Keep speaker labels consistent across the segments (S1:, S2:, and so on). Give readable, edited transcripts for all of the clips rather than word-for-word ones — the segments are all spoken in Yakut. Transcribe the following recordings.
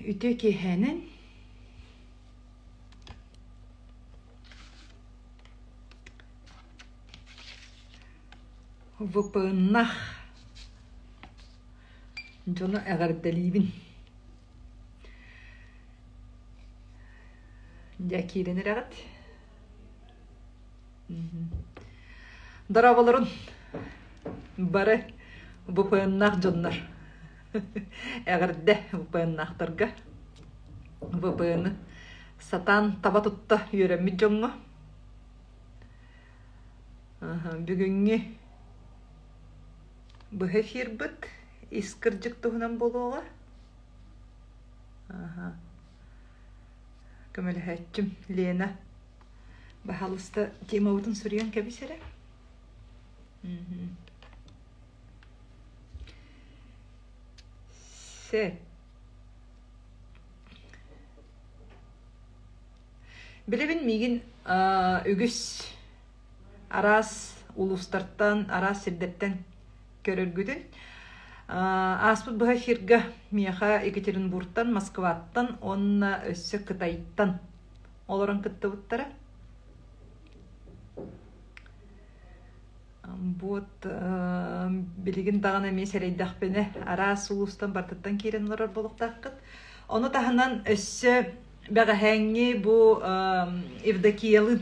S1: Үтүө киэһээнэн ВПН-нах дьону эҕэрдэлиибин. Дьэ киирэн эрэҕит. Дорооболорун бары ВПН-наах дьоннор. Эҕэрдэ ВПН-наахтарга. ВПН-ы сатаан таба тутта үөрэммит дьоҥҥо. Бүгүҥҥү быһа эфирбыт ис кырдьык туһунан буолуоҕа. Көмөлөһөөччүм Лена баһаалыста темабытын суруйан кэбис эрэ. Сөп. Билэбин миигин үгүс араас улуустартан, араас сирдэртэн көрөргүтүн. Ааспыт быһа эфирга миэхэ Екатеринбургтан, Москваттан уонна өссө Кытайтан олорон кыттыбыттара. Вот билигин даҕаны эмиэ сэрэйдэхпинэ, араас улуустан барытыттан киирэн олорор буолуохтааххыт. Ону таһынан өссө бэҕэһээҥҥи бу Евдокиялыын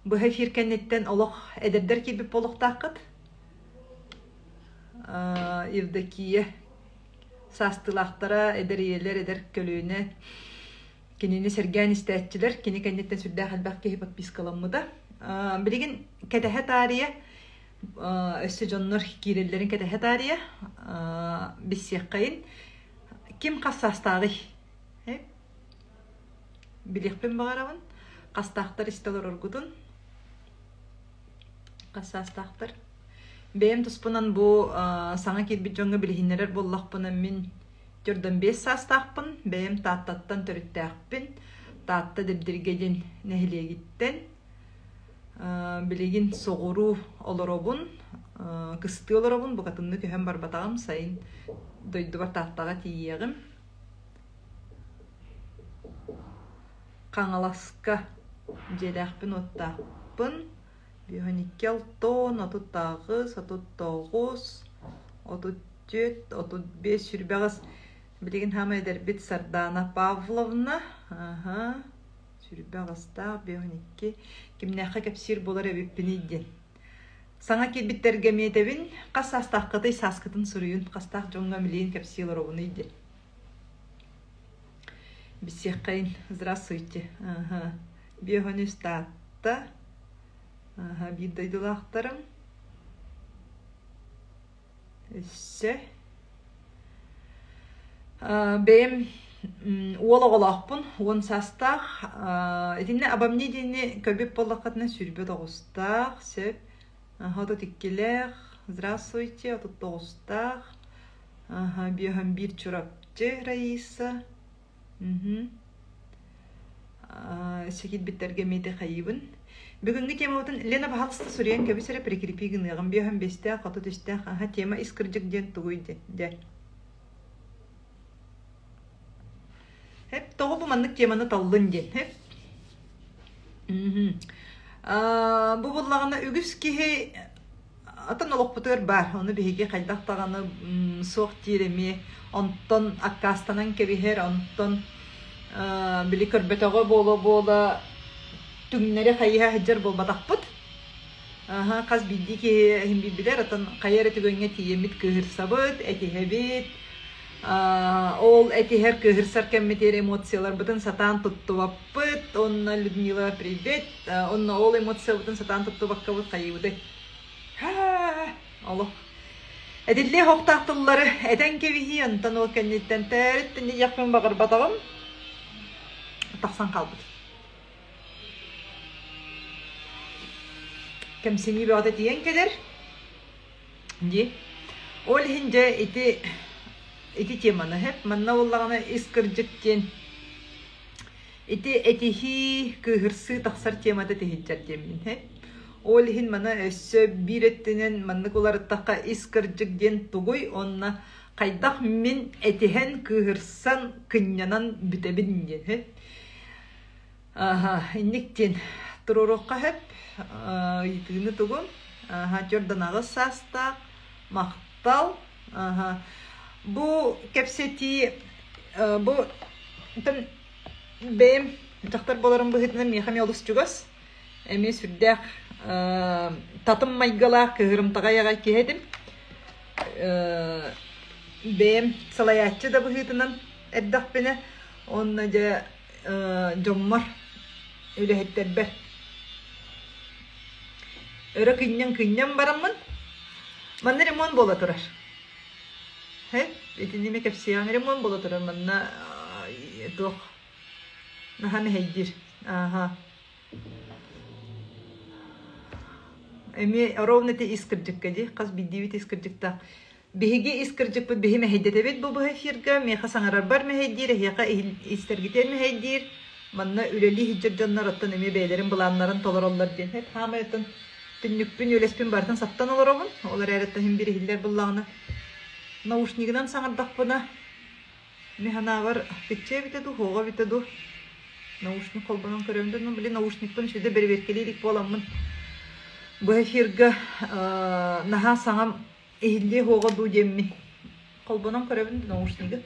S1: быһа эфир кэнниттэн олох эдэрдэр киирбит буолуохтааххыт. Евдокия саастыылаахтара, эдэр ийэлэр, эдэр көлүөнэ кинини сэргээн истээччилэр, кини кэнниттэн сүрдээх элбэх киһи подпискаламмыта. Билигин кэтэһэ таарыйа, өссө дьоннор киирэллэрин кэтэһэ таарыйа, билсиэххэйин. Ким хас саастааҕый? Билиэхпин баҕарабын. Хастаахтар истэ олороргутун. Хас саастаахтар? Бэйэм туспунан бу саҥа киирбит дьоҥҥо билиһиннэрэр буоллахпына мин 45 саастаахпын, бэйэм Тааттаттан төрүттээхпин, Таатта Дэбдиргэ диэн нэһилиэгиттэн. Билигин соҕуруу олоробун, кыстыы олоробун, букатыннык көһөн барбатаҕым, сайын дойдубар Тааттаҕа тиийиэҕим. Хаҥаласка дьиэлээхпин-уоттаахпын. 52 алтан, 38, 39, 34, 35, 28. Билигин хаама эдэрбит Сардаана Павловна. Аха. 28-таах, 52. Кимнээххэ кэпсиир буолар эбиппиний диэн. Саҥа киирбиттэргэ эмиэтэбин. Хас саастааххытый сааскытын суруйун. Хастаах дьоҥҥо милиин кэпсии олоробунуй диэн. Билсиэххэйин. Здравствуйте. Аха. 53 Таатта. Аха, биир дойдулаахтарым. Өссө бэйэм уол оҕолоохпун, 10 саастаах. Итиннэ обо мне диэни көрбүт буоллаххытына 29-таах, сөп. 32-лээх, здравствуйте, 39-таах. Аха, 51 Чурапчы Раиса. Мгм. Өссө киирбиттэргэ эмиэ хайыыбын. Бүгүҥҥү темабытын Лена баһаалыста суруйан кэбис эрэ прикрепи гыныаҕым. 55-тээх, 33-тээх, аха, тема ис кырдьык диэн тугуй диэн. Дьэ. Хэп, тоҕо бу маннык теманы таллын диэн. Хэп. Бу буллаҕына үгүс киһи Атын олохпутугар баар, ону биһиги хайдах даҕаны суох диир эмиэ, онтон аккаастанан кэбиһэр, онтон били көрбөтөҕө буола-буола түҥнэри хайыһа сылдьар буолбатахпыт. Аһа, хас биирдии киһи иһин билэр, оттон хайа эрэ түгэҥҥэ тиийэммит кыыһырсабыт, этиһэбит. Ол этиһэр, кыыһырсар кэммитигэр эмоцияларбытын сатаан туттубаппыт. Онно Людмила, привет! Онно ол эмоциябытын сатаан туттубаккабыт хайыыбытый? Олох этиллиэх охтоох тыллары этэн кэбиһии, онтон ол кэнниттэн төрүт диэхпин баҕарбатаҕым тахсан хаалбыт. Кэмсинии бөҕөтө тиийэн кэлэр. Дии. Ол иһин дьэ ити ити теманы хэп манна буоллаҕына ис кырдьык диэн ити этиһии, кыыһырсыы тахсар темата тиһиччэр диэммин хэп. Ол иһин маны өссө биир өттүнэн маннык уларыттахха ис кырдьык диэн тугуй уонна хайдах мин этиһэн, кыыһырсан, кынньанан бүтэбин диэн. Аха, инник диэн туруоруохха сөп. Ыйытыыны тугун? Аха, 48 саастаах, махтал. Аха. Бу кэпсэтии бу бэйэм дьахтар буоларым быһыытынан миэхэ эмиэ олус чугас. Эмиэ сүрдээх татым майгылаах, кыһырымтаҕай аҕай киһи этим. Бэйэм салайааччы да быһыытынан эрдэхпинэ, уонна дьэ дьоммор, үлэһиттэрбэр өрө кынньан-кынньан бараммын, манна ремонт буола турар. Итини эмиэ кэпсиэҕиҥ, ремонт буола турар манна туох наһаа мэһэйдиир. Ааһа. Эмиэ ровно ити ис кырдьыкка дии, хас биирдиибит ис кырдьыктаах. Биһиги ис кырдьыкпыт биһи мэһэйдэтэбит бу быһа эфирга, миэхэ саҥарарбар мэһэйдиир, эһиэхэ истэргитиэн мэһэйдиир. Манна үлэлии сылдьар дьоннор оттон эмиэ бэйэлэрин былааннарын толороллор диэн. Эт хаамай оттон түннүкпүн, үөлэспин барытын саптан олоробун. Ол эрээри оттон иһин биир иһиллэр буоллаҕына, наушнигынан саҥардахпына, Мин санаабар, киччэ эбитэ дуу, суоҕа эбитэ дуу, наушник холбонон көрөбүн да, ну, били наушникпын үчүгэй бэрэбиэркэлии илик буоламмын, бу эфирга наһаа саҥам иһиллиэ суоҕа дуу диэммин холбонон көрөбүн да наушнигы.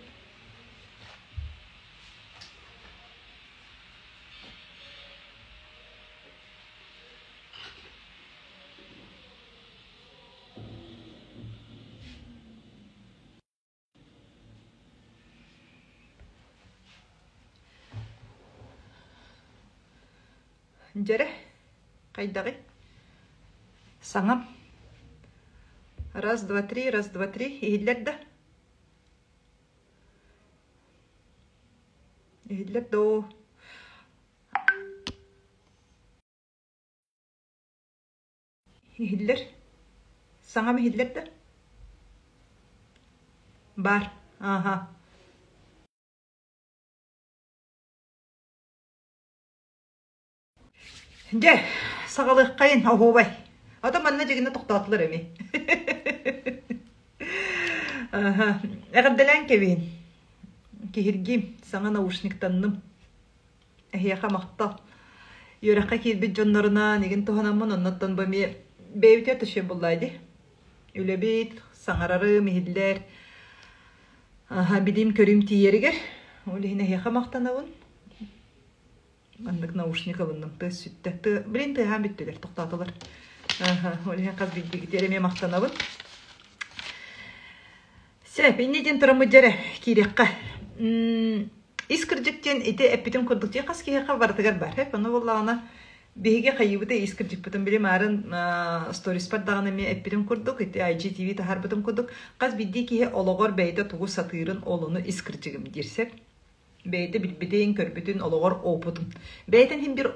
S1: Дьэрэ, хайдаҕый? Саҥам. Раз, два, три, раз, два, три. Иһиллэр да? Иһиллэр доо. Иһиллэр. Саҥам иһиллэр да? Баар. Ааһа. Дьэ, саҕалыаххайын, оһуобай. Ото манна дьигинэ тохтоотулар эми. Аха. Эҕэрдэлээн кэбиһин. Киһиргиим, саҥа наушниктанным. Эһиэхэ махтал. Үөрэххэ киирбит дьоннорунан игин туһанаммын, оннуттан бу эмиэ бэйэбитигэр төшө буллаа дии. Үлэбит, саҥарарым, иһиллэр, аха, билиим-көрүүм тиийэригэр. Ол иһин эһиэхэ махтанабын. Маннык наушник ылынным, тыас сүттэ. Тыа, блин, тыаһаан бүттүлэр, тохтоотулар. Аха, ол иһин хас биирдиигитигэр эмиэ махтанабын. Сөп, инньэ диэн тураммыт дьэрэ, киириэххэ. Ис кырдьык диэн ити эппитим курдук дии хас киһиэхэ барытыгар бар. Эп ону буоллаҕына биһиги хайыыбыта ис кырдьыкпытын били маарын сториспар даҕаны эмиэ эппитим курдук ити IGTV таһаарбытым курдук хас биирдии киһи олоҕор бэйэтэ тугу сатыырын ол ону ис кырдьыгым диир сөп. Бэйэтэ билбитин, көрбүтүн, олоҕор опытын. Бэйэтин иһин бир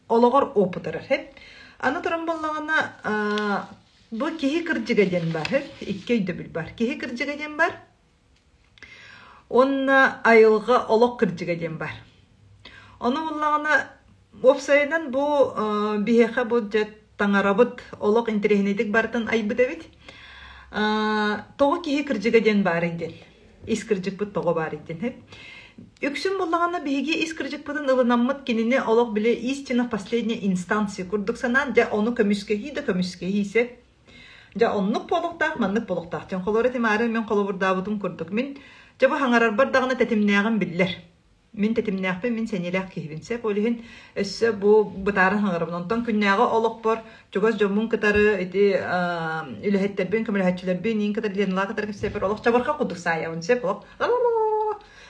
S1: олоҕор опытырар. Эп. Аны туран буоллаҕына бу киһи кырдьыга диэн бар. Икки өйдөбүл бар. Киһи кырдьыга диэн бар. Уонна айылҕа олох кырдьыга диэн баар. Ону буоллаҕына, уопсайынан бу биһиэхэ бу дьэ таҥарабыт олох интэриэһинэйдик барытын айбыт эбит. Тоҕо киһи кырдьыга диэн баарый диэн. Ис кырдьыкпыт тоҕо баарый диэн. Үксүн буоллаҕына биһиги ис кырдьыкпытын ылынаммыт кинини олох били истина в последней инстанции курдук санаан дьэ ону көмүскэһии да көмүскэһии сөп. Дьэ оннук буолуохтаах, маннык буолуохтаах диэн холобур этимаары мин холобурдаабытым курдук. Мин дьэ бу хаҥарарбар даҕаны тэтимнээҕим биллэр. Мин тэтимнээхпин, мин сэниэлээх киһибин сөп. Ол иһин өссө бу бытааран хаҥарабын. Онтон күннээҕи олохпор чугас дьоммун кытары ити үлэһиттэрбин, көмөлөһөөччүлэрбин, иин кытары Леналаах кытары кэпсэппэр олох чабырҕах курдук саайабын сөп. Олох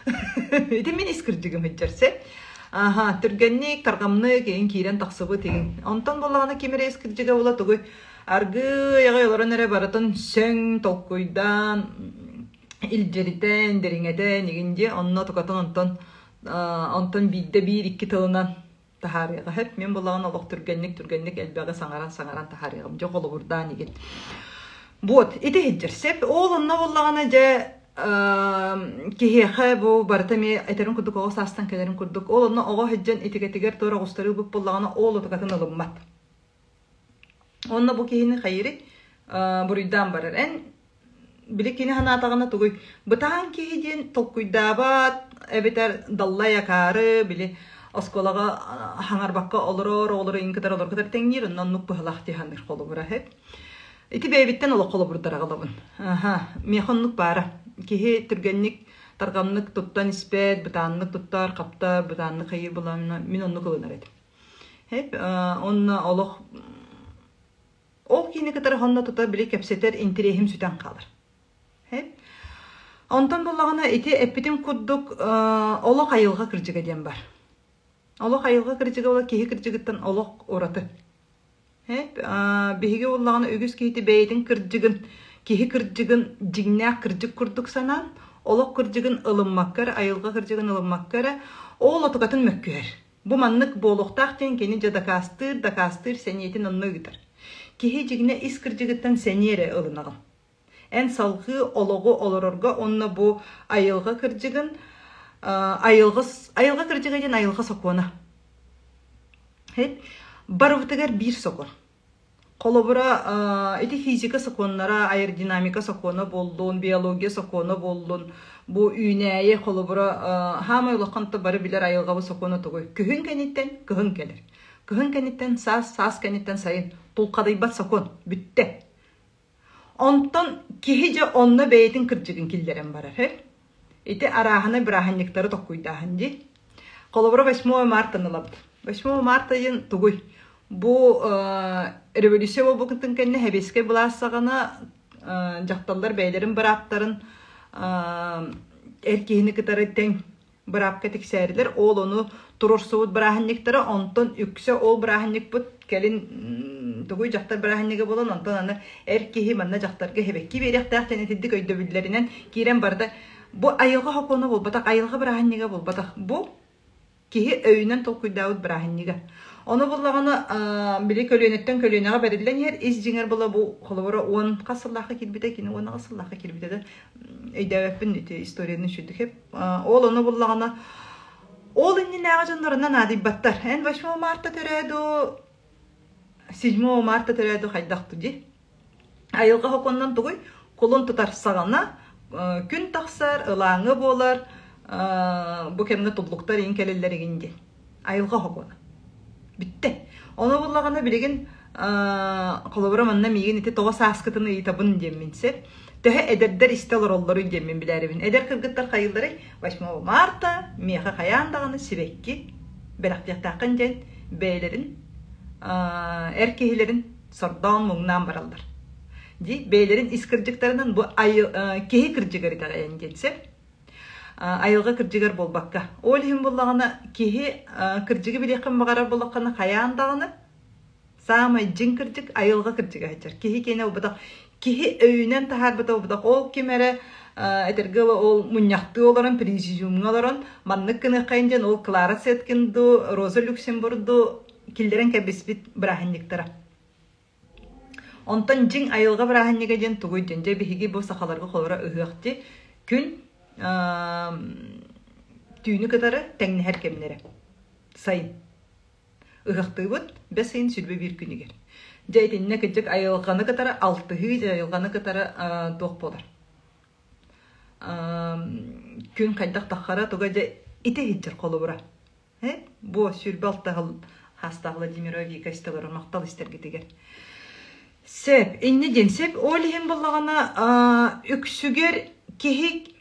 S1: Ити мин ис кырдьыгым сылдьар сөп. Аха, түргэнник, тарҕамнык игин киирэн тахсыбыт игин. Онтон буоллаҕына ким эрэ ис кырдьыга була тугуй? Аргыый аҕай олорон эрэ барытын сөҥ, толкуйдаан, илдьиритэн, дириҥэтэн игин дии. Онно тукатын онтон онтон биирдэ биир икки тылынан таһаарыаҕа сөп. Мин буоллаҕына олох түргэнник түргэнник элбэҕи саҥаран саҥаран таһаарыаҕым. Дьэ холобурдаан игин. Вот, ити иһдьэр сөп. Ол онно буоллаҕына дьэ киһиэхэ бу барыта эмиэ этэрин курдук оҕо саастан кэлэрин курдук ол онно оҕо сылдьан итигэтигэр туора оҕустарыы ылбыт буоллаҕына ол утукатын ылыммат. Онно бу киһини хайыырый буруйдаан барар. Эн били кини санаатаҕына тугуй? Бытаан киһи диэн толкуйдаабат эбэтэр даллай акаары били оскуолаҕа хаҥарбакка олорор оҕолору иҥ кытары олор кытары тэҥниир онно оннук быһалаах дии саныыр холобура үһү. Ити бэйэбиттэн олох холобурдар аҕалабын. Аха, миэхэ оннук баара. Киһи түргэнник тарҕамнык туттан испэт, бытааннык туттар, хаптар, бытааннык хайыыр буоллаҕына мин оннук ылынар этим. Хэп, онно олох ол киини кытары онно тута били кэпсэтэр интэриэһим сүтэн хаалар. Хэп. Онтон буоллаҕына ити эппитим курдук олох айылҕа кырдьыга диэн бар. Олох айылҕа кырдьыга буолар киһи кырдьыгыттан олох ураты. Хэп, биһиги буоллаҕына үгүс киһити бэйэтин кырдьыгын, киһи кырдьыгын дьиҥнээх кырдьык курдук санаан, олох кырдьыгын ылыммакка эрэ, айылҕа кырдьыгын ылыммакка эрэ, ол отукатын мөккүһэр. Бу маннык буолуохтаах диэн кини дьэ дакаастыыр, дакаастыыр сэниэтин онно ыытар. Киһи дьиҥнэ ис кырдьыгыттан сэниэ эрэ ылынаҕын. Эн салҕыы олоҕу олорорго уонна бу айылҕа кырдьыгын айылҕа айылҕа кырдьыга диэн айылҕа сокуона. Барыбытыгар биир сокуон. Холобура, ити физика сокуоннара, аэродинамика сокуона буоллун, биология сокуона буоллун, бу үүнээйи холобура, хаамай улахан бары билэр айылҕабыт сокуона тугуй? Күһүн кэнниттэн кыһын кэлэр. Кыһын кэнниттэн саас, саас кэнниттэн сайын. Тулхадыйбат сокуон. Бүттэ. Онтон киһи дьэ онно бэйэтин кырдьыгын киллэрэн барар. Ити арааһынай бырааһынньыктары токкуйдааһын дии. Холобура, 8 мартаны ылабыт. 8 марта диэн тугуй? Бу революция буолбутун кэннэ сэбиэскэй былаас саҕана дьахталлар бэйэлэрин бырааптарын эр киһини кытары тэҥ быраапка тиксээрилэр. Ол ону туруорсубут бырааһынньыктара, онтон үксэ ол бырааһынньыкпыт кэлин тугуй дьахтар бырааһынньыга буолан, онтон аны эр киһи манна дьахтарга хэбэкки биэриэхтээх диэн итинник өйдөбүллэринэн киирэн барда. Бу айылҕа сокуона буолбатах, айылҕа бырааһынньыга буолбатах. Бу киһи өйүнэн толкуйдаабыт бырааһынньыга. Ону буллаҕына били көлүөнэттэн көлүөнэҕэ бэриллэн иһэр ис дьиҥэр була бу холобура уон хас сыллаахха киирбитэ кини 10 сыллаахха киирбитэ да өйдөөбөппүн ити историяны үчүгдүк ол ону буллаҕына ол иннинээҕи дьоннорунан наадыйбаттар эн 8 марта төрөөду 7 марта төрөөду хайдах дии Айылҕа сокуонунан тугуй? Кулун тутар саҕана күн тахсар, ылааҥы буолар, бу кэмҥэ туллуктар иҥ кэлэллэр игин диэн. Айылҕа сокуона. Бүттэ. Ону буллаҕына билигин холобура манна миигин ити тоҕо сааскытын ыйытабын диэммин сөп. Төһө эдэрдэр истэ олороллоруй диэммин билээрибин. Эдэр кыргыттар хайыылларый? 8 марта миэхэ хайаан даҕаны сибэкки бэлэхтиэхтээххин диэн бэйэлэрин эр киһилэрин сордоон-муҥнаан бараллар. Дии бэйэлэрин ис кырдьыктарынан бу киһи кырдьыгар итэҕэйэн диэн сөп. Айылҕа кырдьыгар буолбакка. Ол иһин буоллаҕына киһи кырдьыгы билиэххин баҕарар буоллаххына хайаан даҕаны саамай дьиҥ кырдьык айылҕа кырдьыга сылдьар. Киһи киэнэ буолбатах. Киһи өйүнэн таһаарбыта буолбатах. Ол ким эрэ этэргэ ол мунньахтыы олорон, президиумҥа олорон маннык гыныаххайын диэн ол Клара Цеткин дуу, Роза Люксембург дуу киллэрэн кэбиспит бырааһынньыктара. Онтон дьиҥ айылҕа бырааһынньыга диэн тугуй диэн, дьэ биһиги бу сахаларга холоро ыһыах дии күн түүнү кытары тэҥнэһэр кэмнэрэ. Сайын. Ыһыахтыыбыт бэс ыйын 21 күнүгэр. Дьэ итиннэ кырдьык айылҕаны кытары алтыһыы, дьэ айылҕаны кытары туох буолар. Күн хайдах таххара туга дьэ ити иһитдьэр холобура. Бу 26 сыл хаастаах Владимирова Вика истэлэрэ махтал истэргитигэр. Сөп, инньэ диэн сөп. Ол иһин буоллаҕына үксүгэр киһи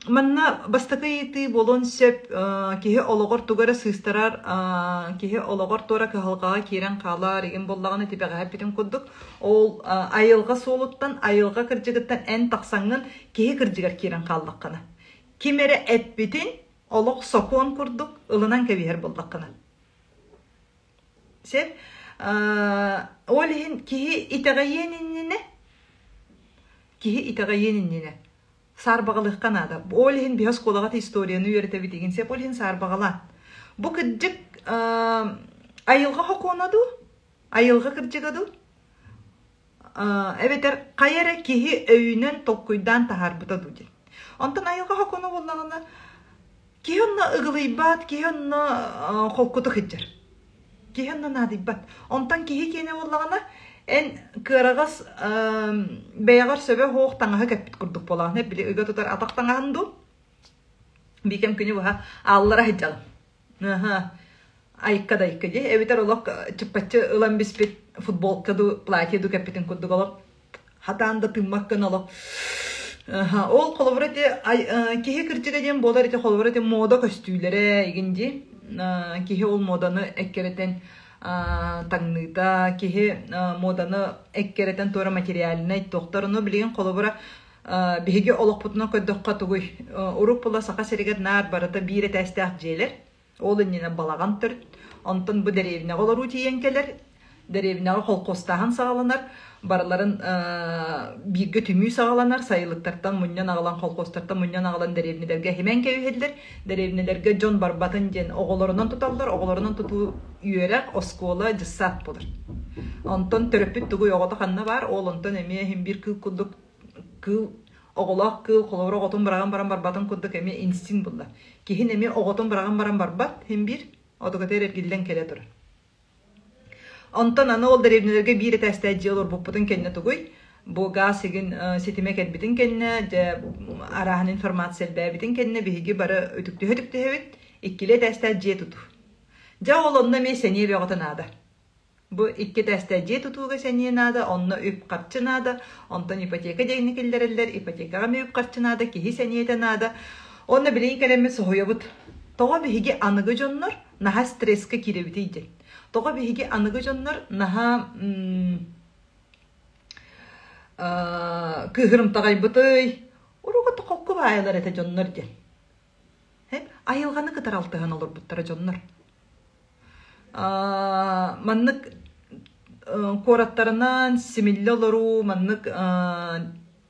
S1: манна бастакы ыйытыы буолуон сөп киһи олоҕор тугу эрэ сыыстарар, киһи олоҕор туора кыһалҕаҕа киирэн хаалар игин буоллаҕына тибэҕэһэ эппитим курдук ол айылҕа суолуттан, айылҕа кырдьыгыттан эн тахсаҥҥын киһи кырдьыгар киирэн хааллаххына ким эрэ эппитин олох сокуон курдук ылынан кэбиһэр буоллаххына. Сөп. Ол иһин киһи итэҕэйиэн иннинэ киһи итэҕэйиэн иннинэ саарбаҕалыахха наада. Ол иһин биһи оскуолаҕа историяны үөрэтэбит игин сөп. Ол иһин саарбаҕалаан. Бу кырдьык айылҕа сокуона дуу? Айылҕа кырдьыга дуу? Эбэтэр хайа эрэ киһи өйүнэн толкуйдаан таһаарбыта дуу диэн. Онтон айылҕа сокуона буоллаҕына, киһи онно ыгылыйбат, киһи онно холкутук сылдьар. Киһи онно наадыйбат. Онтон киһи киэнэ буоллаҕына, Эн кыараҕас бэйэҕэр сөбө суох таҥаһы кэппит курдук буолаҕын. Били ыга тутар атах таҥаһын дуу? Биикэм күнү быһа ааллара сылдьаҕын. Аха. Айка да айка дии. Эбэтэр олох чыппаччы ылан биспит футболка дуу, платье дуу кэппитин курдук олох хатаан да тыыммаккын олох Ол холобура ити киһи кырдьыга диэн буолар ити холобура ити мода көстүүлэрэ игин дии. Киһи ол моданы эккирэтэн таҥныыта, киһи моданы эккирэтэн туора материальнай туохтар. Ону билигин холобура биһиги олохпутунан көрдөххө тугуй? Урут була Саха сиригэр наар барыта биир этээстээх дьиэлэр. Ол иннинэ балаҕан төрүт. Онтон бу дэриэбинэҕэ олоруу тиийэн кэлэр. Дэриэбинэҕэ холкуостааһын саҕаланар. Барыларын бииргэ түмүү саҕаланар. Сайылыктартан мунньан аҕалан, холкуостартан мунньан аҕалан дэриэбинэлэргэ химэн кэбиһэллэр. Дэриэбинэлэргэ дьон барбатын диэн оҕолорунан туталлар. Оҕолорунан тутуу үөрэх, оскуола, дьыссаат буолар. Онтон төрөппүт тугуй оҕото ханна баар, ол онтон эмиэ иһин биир кыыл курдук кыыл оҕолоох кыыл холобура оҕотун быраҕан баран барбатын курдук эмиэ инстинкт булла. Киһин эмиэ оҕотун быраҕан баран барбат, иһин биир отугатыгар эргиллэн кэлэ турар. Онтон аны ол дэриэбинэлэргэ биир этээстээх дьиэ олорбуппутун кэннэ тугуй? Бу гаас игин ситимэ кэлбитин кэннэ, дьэ арааһын информация элбээбитин кэннэ биһиги бары үтүктүһэ-үтүктүһэбит, иккилии этээстээх дьиэ тутуу. Дьэ ол онно эмиэ сэниэ бөҕөтө наада. Бу икки этээстээх дьиэ тутууга сэниэ наада, онно үп-харчы наада, онтон ипотека диэни киллэрэллэр, ипотекаҕа эмиэ үп-харчы наада, киһи сэниэтэ наада. Уонна билигин кэлэммит соһуйабыт. Тоҕо биһиги аныгы дьоннор наһаа стресскэ киирэбитий диэн. Тоҕо биһиги аныгы дьоннор наһаа кыыһырымтаҕайбытый, урукку холку баайалар этэ дьоннор диэн. Айылҕаны кытары алтыһан олорбуттара дьоннор. Маннык куораттарынан симиллэ олоруу, маннык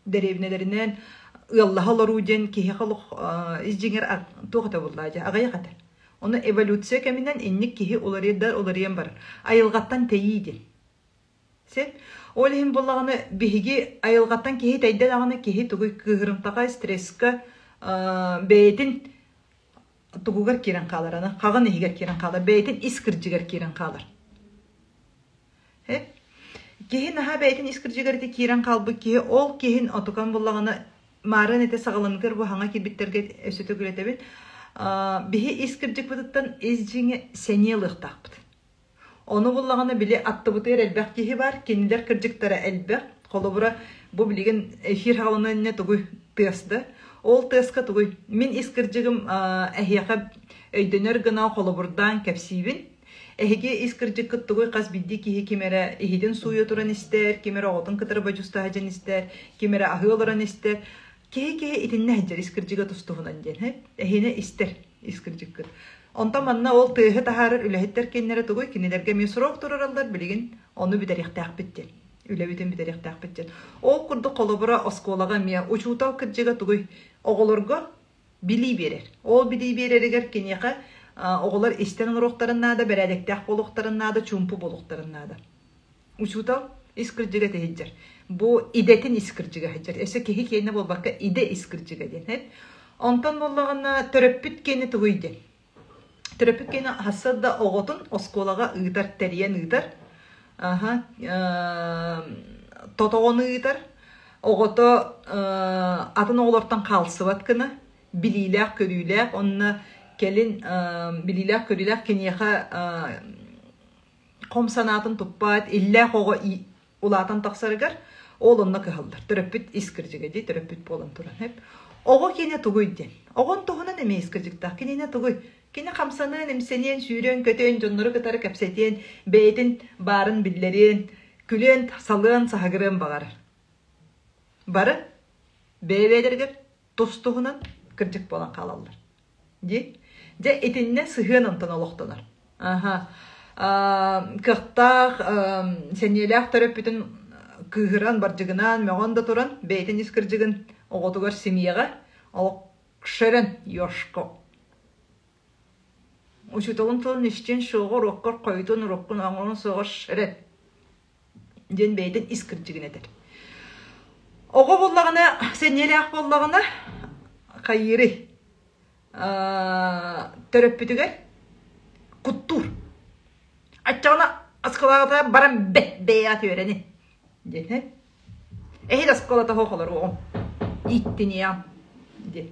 S1: дэриэбинэлэринэн ыаллаһа олоруу диэн киһиэхэ олох ис дьиҥэр туох этэ буоллаа дьэ аҕыйах этэ. Ону эволюция кэминэн инник киһи уларыйдар уларыйан барар. Айылҕаттан тэйии диэн. Син. Ол иһин буоллаҕына биһиги айылҕаттан киһи тэйдэ даҕаны киһи тугуй кыыһырымтаҕа стресскэ бэйэтин тугугар киирэн хаалар аны хаҕын иһигэр киирэн хаалар бэйэтин ис кырдьыгар киирэн хаалар киһи наһаа бэйэтин ис кырдьыгар ити киирэн хаалбыт киһи ол киһин отукан буллаҕына маарыан этэ саҕаланыгар бу хаҥа киирбиттэргэ өссө төгүл биһи ис кырдьыкпытыттан ис дьиҥэ сэниэ ылыахтаахпыт. Ону буллаҕына били аттыбытыгар элбэх киһи баар, кинилэр кырдьыктара элбэх. Холобура, бу билигин эфир хаалана иннинэ тугуй тыас да? Ол тыаска тугуй? Мин ис кырдьыгым эһиэхэ өйдөнөр гына холобурдаан кэпсиибин. Эһиги ис кырдьыккыт тугуй хас биирдии киһи ким эрэ иһитин сууйа туран истэр, ким эрэ оҕотун кытары бодьуустаһа дьэн истэр, ким эрэ аһыы олорон истэр. Киһи-киһи итиннэ сылдьар ис кырдьыга тус-туһунан диэн. Эһиэнэ истэр ис кырдьыккыт. Онтон манна ол тыаһы таһаарар үлэһиттэр кинилэрэ тугуй? Кинилэргэ эмиэ срок турараллар билигин ону бүтэриэхтээхпит диэн. Үлэбитин бүтэриэхтээхпит диэн. Ол курдук холобура оскуолаҕа эмиэ учуутал кырдьыга тугуй? Оҕолорго билии биэрэр. Ол билии биэрэригэр киниэхэ оҕолор истэн олоруохтарын наада, бэрээдэктээх буолуохтарын наада, чуумпу буолуохтарын наада. Учуутал ис кырдьыга тэһийдэр. Бу идэтин ис кырдьыга сылдьар. Өссө киһи киэнэ буолбакка идэ ис кырдьыга диэн. Эт. Онтон буоллаҕына төрөппүт киэнэ тугуй диэн. Төрөппүт киэнэ хасса да оҕотун оскуолаҕа ыытар, тэрийэн ыытар. Аха, тотоҕону ыытар. Оҕото атын оҕолортон хаалсыбат гына билиилээх-көрүүлээх уонна кэлин билиилээх-көрүүлээх киниэхэ хом санаатын туппат, иллээх оҕо улаатан тахсарыгар ол онно кыһаллар. Төрөппүт ис кырдьыга дии, төрөппүт буолан туран. Оҕо киэнэ тугуй диэн. Оҕон туһунан эмиэ ис кырдьыктаах. Кининэ тугуй? Кини хамсаныан, имсэниэн, сүүрүөн-көтүөн, дьоннору кытары кэпсэтиэн, бэйэтин баарын биллэриэн, күлүөн, салыан, саһыгырыан баҕарар. Бары бэйэ-бэйэлэригэр тус-туһунан кырдьык буолан хаалаллар. Дии. Дьэ итиннэ сыһыан онтон олохтонор. Аха. Кыахтаах, сэниэлээх төрөппүтүн кыыһыран, бардьыгынаан, мөҕөн да туран, бэйэтин ис кырдьыгын оҕотугар семьяҕа олох шөрөн ёшко. Учууталын тылын истиэн суоҕа, уруоккар хойутун, уруоккун оҥорон суоҕар шөрөн диэн бэйэтин ис кырдьыгын этэр. Оҕо буоллаҕына, сэниэлээх буоллаҕына, хайыырый? Төрөппүтүгэр куттуур. Аччаҕына аскылаҕата баран бэт бэйэҕэ түөрэни. Диэн Эһиил оскуолата суох олоруоҕум. Ииттиниэм диэн.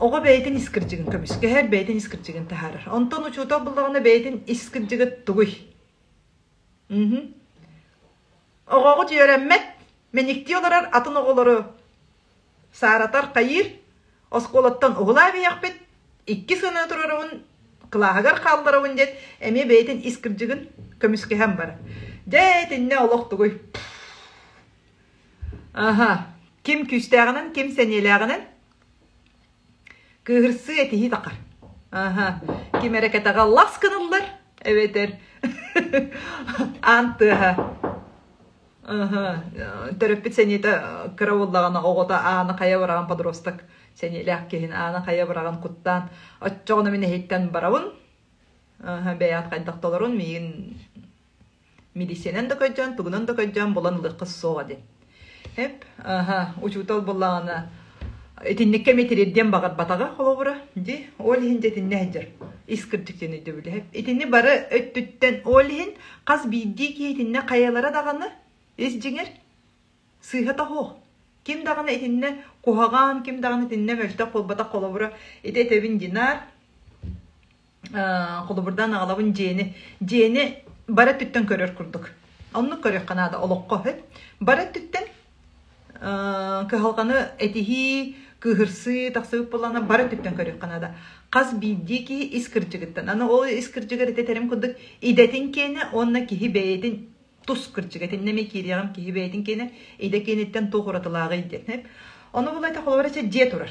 S1: Оҕо бэйэтин ис кырдьыгын көмүскэһэр, бэйэтин ис кырдьыгын таһаарар. Онтон учуутал буллаҕына бэйэтин ис кырдьыга тугуй? Мхм. Оҕоҕут үөрэммэт, мэниктии олорор атын оҕолору сааратар хайыыр, оскуолаттан уһулаа биһиэхпит, икки сына туруорабын, кылааһыгар хаалларабын диэн эмиэ бэйэтин ис кырдьыгын көмүскэһэн барар. Дьэ, итиннэ олох тугуй? Аха, ким күүстээҕинэн, ким сэниэлээҕинэн кыыһырсыы этиһии тахар. Аха, ким эрэ кэтэҕэ лас гыныллар, эбэтэр аан тыаһа Төрөппүт сэниэтэ кыра буоллаҕына оҕото ааны хайа быраҕан подросток сэниэлээх киһини ааны хайа быраҕан куттаан оччоҕуна мин эһиттэн барабын бэйэҕит хайдах толорун миигин милициянан да көрдөөн тугунан да көрдөөн булан ылыахха суоҕа диэн Эп учуутал буоллаҕына итинниккэ эмиэ тириэрдиэн баҕарбатаҕа холобура дии ол иһин дьэ итиннэ сылдьар ис кырдьык диэн өйдөбүлэ итини бары өттүттэн ол иһин хас биирдии киһи итиннэ хайалара даҕаны ис дьиҥэр сыыһата суох ким даҕаны итиннэ куһаҕан ким даҕаны итиннэ мөлтөх буолбатах холобура ити этэбин динар холобурдаан аҕалабын дьиэни дьиэни бары өттүттэн көрөр курдук оннук көрүөххэ наада олоххо сөп бары өттүттэн кыһалҕаны этиһии кыыһырсыы тахсыбыт буоллаҕына бары өттүттэн көрүөххэ наада хас биирдии киһи ис кырдьыгыттан аны ол ис кырдьыгар ити этэрим курдук идэтин киэнэ уонна киһи бэйэтин тус кырдьыга итиннэ эмиэ киириэҕим киһи бэйэтин киэнэ идэ киэниттэн туох уратылааҕый диэн ону була ити холобура дьиэ турар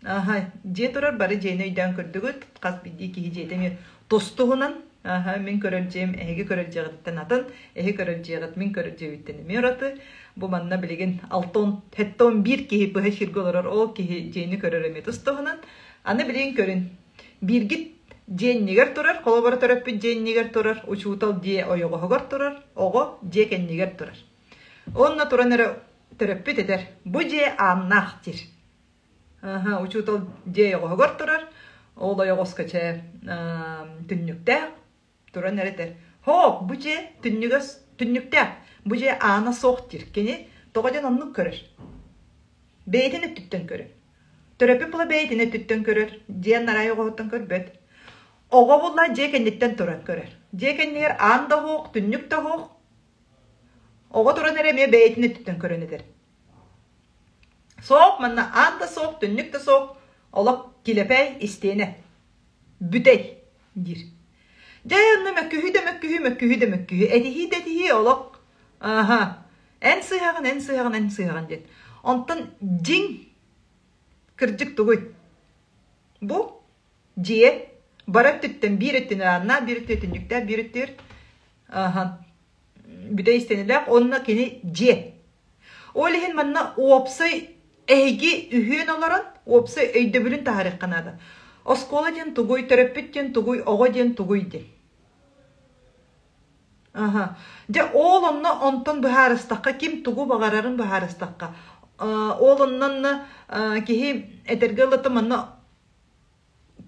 S1: Аха, дьиэ турар бары дьиэни өйдөөн көрдүгүт, хас биирдии киһи дьиэтэ эмиэ тус-туһунан. Аха, мин көрөр дьиэм эһиги көрөр дьиэҕититтэн атын, эһи көрөр дьиэҕит мин көрөр дьиэбиттэн эмиэ ураты. Бу манна билигин 71 киһи быһа сиргэ олорор, ол киһи дьиэни көрөр эмиэ тус-туһунан. Аны билигин көрүн, бииргит дьиэ иннигэр турар, холобура төрөппүт дьиэ иннигэр турар, учуутал дьиэ ойоҕоһугар турар, оҕо дьиэ кэннигэр турар. Онно туран эрэ төрөппүт этэр, бу дьиэ ааннаах диир. Аһа, учуутал дьиэ ойоҕоһугар турар, ол ойоҕоско чэ түннүктээх туран эрэ этэр: «Һоок, бу дьиэ түннүгэ түннүктээх, бу дьиэ аана суох» диир. Кини тоҕо диэн оннук көрөр. Бэйэтин өттүттэн көрөр. Төрөппүт була бэйэтин өттүттэн көрөр, дьиэ анараа ойоҕоһуттан көрбөт. Оҕо буолла дьиэ кэнниттэн туран көрөр. Дьиэ кэннигэр аан да суох, түннүк да суох. Оҕо туран эрэ эмиэ бэйэтин өттүттэн көрөн этэр. Суох, манна аан да суох, түннүк да суох, олох килэпэй истиэнэ. Бүтэй диир. Дьэ, онно мөккүһүү да мөккүһүү, мөккүһүү да мөккүһүү, этиһии да этиһии олох аха, эн сыыһаҕын, эн сыыһаҕын, эн сыыһаҕын диэн. Онтон дьиҥ кырдьык тугуй? Бу дьиэ бары өттүттэн биир өттүнэн ааннаах, биир өттүнэн түннүктээх, биир өттүгэр аха, бүтэй истиэнэлээх уонна кини дьиэ. Ол иһин манна уопсай эһиги үһүөн олорон уопсай өйдөбүлүн таһаарыахха наада. Оскуола диэн тугуй, төрөппүт диэн тугуй, оҕо диэн тугуй диэн. Аха. Дьэ ол онно онтон быһаарыстахха, ким тугу баҕарарын быһаарыстахха, ол оннонно киһи этэргэ ылыта манна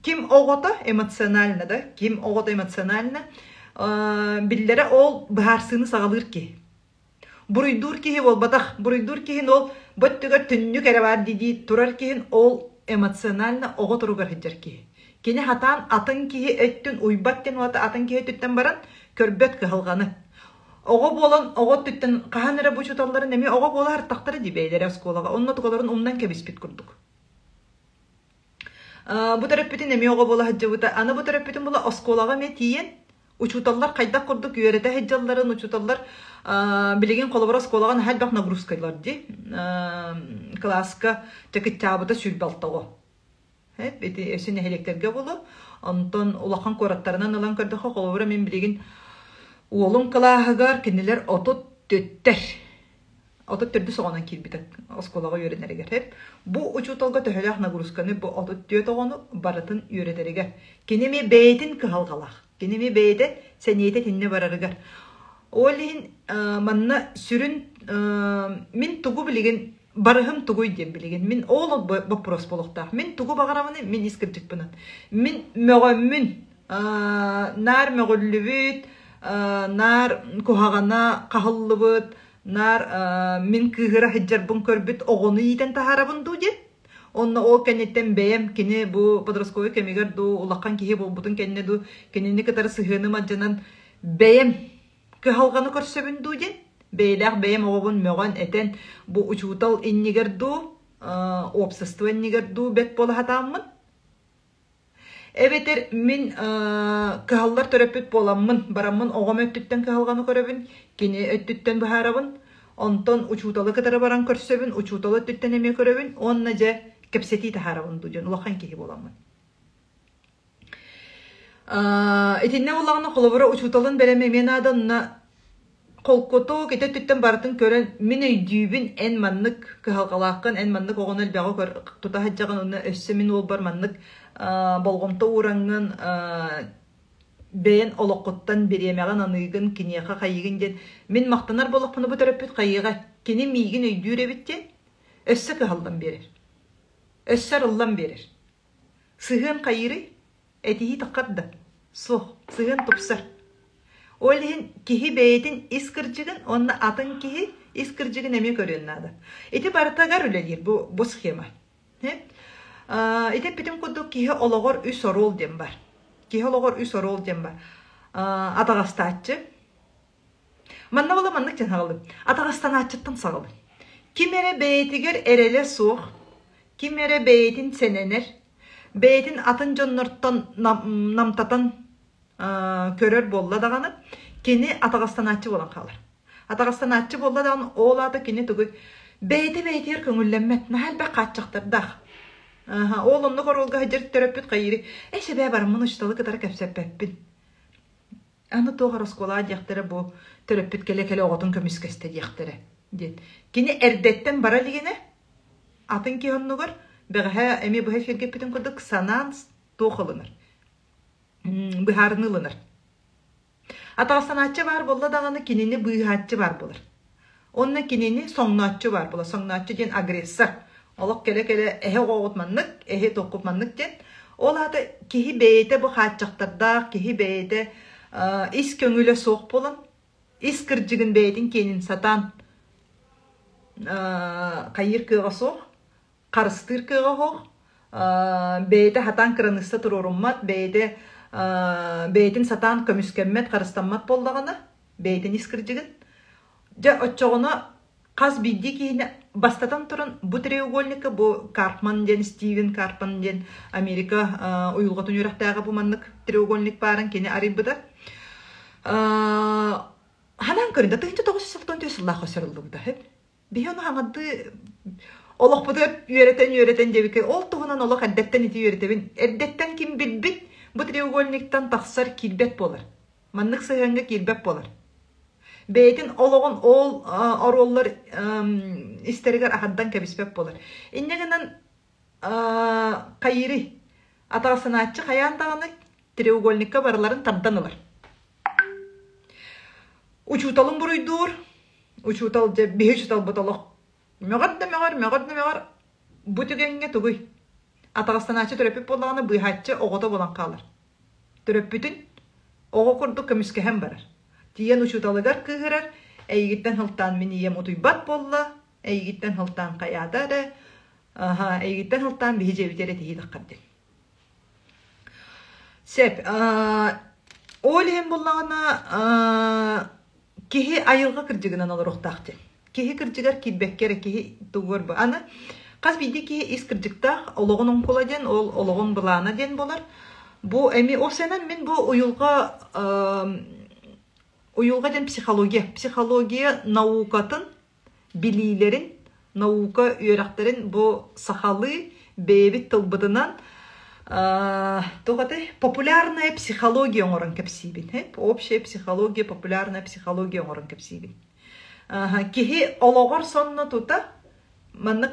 S1: ким оҕото эмоционально да, ким оҕото эмоционально биллэрэ ол быһаарсыыны саҕалыыр киһи. Буруйдуур киһи буолбатах. Буруйдуур киһин ол бу өттүгэр түннүк эрэ баар дии турар киһин ол эмоционально оҕо туругар сылдьар киһи. Кини хатаан атын киһи өттүн уйбат диэн уота атын киһи өттүттэн баран көрбөт кыһалҕаны. Оҕо буолан оҕо өттүттэн хаһан эрэ бу учууталларын эмиэ оҕо буола сыртахтара дии бэйэлэрэ оскуолаҕа. Онно тугаларын умнан кэбиспит курдук. Бу төрөппүтүн эмиэ оҕо буола сылдьыбыта. Аны бу төрөппүтүн була оскуолаҕа эмиэ тиийэн учууталлар хайдах курдук үөрэтэ сылдьалларын учууталлар билигин холобура оскуолаҕа наһаа элбэх нагрузкалар дии кылааска чакыччаабыта 26 оҕо ити өссө нэһилиэктэргэ буолуо онтон улахан куораттарынан ылан көрдөххө холобура мин билигин уолум кылааһыгар кинилэр 34-тэр 34 оҕонон киирбитэ оскуолаҕа үөрэнэригэр. Бу учууталга төһөлөөх нагрузканы бу 34 оҕону барытын үөрэтэригэр. Кини эмиэ бэйэтин кыһалҕалаах. Кини эмиэ бэйэтэ сэниэтэ итиннэ барарыгар. Ол иһин манна сүрүн мин тугу билигин барыһым тугуй диэн билигин мин ол боппуруос буолуохтаах. Мин тугу баҕарабыный мин ис кырдьыкпынан. Мин мөҕөммүн наар мөҕүллүбүт. наар куһаҕана хаһыллыбыт, наар мин кыыһыра сылдьарбын көрбүт оҕону иитэн таһаарабын дуу диэн. Онно ол кэнниттэн бэйэм кини бу подростковай кэмигэр дуу, улахан киһи буолбутун кэннэ дуу, кинини кытары сыһыаным алдьанан бэйэм кыһалҕаны көрсөбүн дуу диэн, бэйэлээх бэйэм оҕобун мөҕөн, этэн, бу учуутал иннигэр дуу, уопсастыба иннигэр дуу бэт буола сатааммын, Эбэтэр мин кыһаллар төрөппүт буоламмын, бараммын оҕом өттүттэн кыһалҕаны көрөбүн, кини өттүттэн быһаарабын, онтон учууталы кытары баран көрсөбүн, учуутал өттүттэн эмиэ көрөбүн уонна дьэ кэпсэтии таһаарабын дуу диэн улахан киһи буоламмын. Итиннэ буоллаҕына холобура учууталын бэлэмэ эмиэ наада, онно Холкутук ити өттүттэн барытын көрөн, мин өйдүүбүн, эн маннык кыһалҕалааххын, эн маннык оҕону элбэҕи көр тута сылдьаҕын уонна өссө мин уолбар маннык болҕомто уураҥҥын бэйэн олоххуттан бириэмэҕин аныыгын, киниэхэ хайыыгын диэн мин махтанар буоллахпына бу төрөппүт хайыаҕа кини миигин өйдүүр эбит диэн өссө кыһаллан биэрэр, өссө арыллан биэрэр. Сыһыан хайыырый? Этиһии таххар да? Суох, сыһыан тупсар. Ол иһин киһи бэйэтин ис кырдьыгын уонна атын киһи ис кырдьыгын эмиэ көрүөн наада. Ити барытыгар үлэлиир бу, бу схема. Ити эппитим курдук киһи олоҕор үс оруол диэн бар. Киһи олоҕор үс оруол диэн бар. Атаҕастааччы. Манна була маннык диэн саҕалыым. Атаҕастанааччыттан саҕалыым. Ким эрэ бэйэтигэр эрэлэ суох, ким эрэ бэйэтин сэнэнэр, бэйэтин атын дьоннортон намтатан көрөр буолла даҕаны, кини атаҕастанааччы буолан хаалар. Атаҕастанааччы буолла даҕаны, ол аата кини тугуй бэйэтэ бэйэтигэр көҥүллэммэт, наһаа элбэх хааччахтардаах. Ол оннук оруолга сылдьар төрөппүт хайыырый? Ээ, сэбээ бараммын учууталы кытары кэпсэппэппин. Аны туох оскуолаҕа диэхтэрэ бу төрөппүт кэлэ-кэлэ оҕотун көмүскэстэ диэхтэрэ диэн. Кини эрдэттэн бара илигинэ атын киһи оннугар бэҕэһээ эмиэ быһа эфиргэ эппитим курдук санаан туох ылынар, быһаарыныы ылынар. Атаҕастанааччы баар буолла даҕаны кинини быыһааччы баар буолар. Уонна кинини соҥнооччу баар буолар. Соҥнооччу диэн агрессор. Олох кэлэ-кэлэ эһэ оҕоҕут маннык, эһи туоххут маннык диэн. Ол аата киһи бэйэтэ бу хааччахтардаах, киһи бэйэтэ ис көҥүлэ суох буолан, ис кырдьыгын бэйэтин киэнин сатаан хайыыр кыаҕа суох, харыстыыр кыаҕа суох, бэйэтэ сатаан кыраныысса туруоруммат, бэйэтэ бэйэтин сатаан көмүскэммэт, харыстаммат буоллаҕына, бэйэтин ис кырдьыгын. Дьэ, оччоҕуна хас биирдии киһини бастатан туран бу треугольникка бу Карпман диэн Стивен Карпман диэн Америка уйулҕатын үөрэхтээҕэ бу маннык треугольник баарын кини арыйбыта. Ханаан көрүн да 1994 сыллаахха сырыллыбыта. Биһи ону хаҥардыы олохпутугар үөрэтэн-үөрэтэн диэбиккэ ол туһунан олох эрдэттэн ити үөрэтэбин. Эрдэттэн ким билбит бу треугольниктан тахсар киирбэт буолар. Маннык сыһыаҥҥа киирбэт буолар. Бэйэтин олоҕун ол оруоллар истэригэр аһардан кэбиспэт буолар. Инньэ гынан хайыырый? Атаҕастанааччы хайаан даҕаны треугольникка барыларын тардан ылар. Учууталын буруйдуур, учуутал дьэ биһи учууталбыт олох мөҕөр да мөҕөр, мөҕөр да мөҕөр бу түгэҥҥэ тугуй? Атаҕастанааччы төрөппүт буоллаҕына быыһааччы оҕото буолан хаалар. Төрөппүтүн оҕо курдук көмүскэһэн барар. Тиийэн учууталыгар кыыһырар, эйигиттэн сылтаан мин ийэм утуйбат буолла, эйигиттэн сылтаан хайаата эрэ, аһа, эйигиттэн сылтаан биһи дьиэбитигэр этиһии таххар диэн. Сөп. Ол иһин буллаҕына киһи айылҕа кырдьыгынан олоруохтаах диэн. Киһи кырдьыгар киирбэккэ эрэ киһи тугугар бу. Аны хас биирдии киһи ис кырдьыктаах олоҕун оҥкула диэн, ол олоҕун былаана диэн буолар. Бу эми ол сэнэн мин бу уйулҕа уйулҕа диэн психология, психология наукатын билиилэрин, наука үөрэхтэрин бу сахалыы бэйэбит тылбытынан туох этэй популярная психология оҥорон кэпсиибин общая психология популярная психология оҥорон кэпсиибин киһи олоҕор сонно тута маннык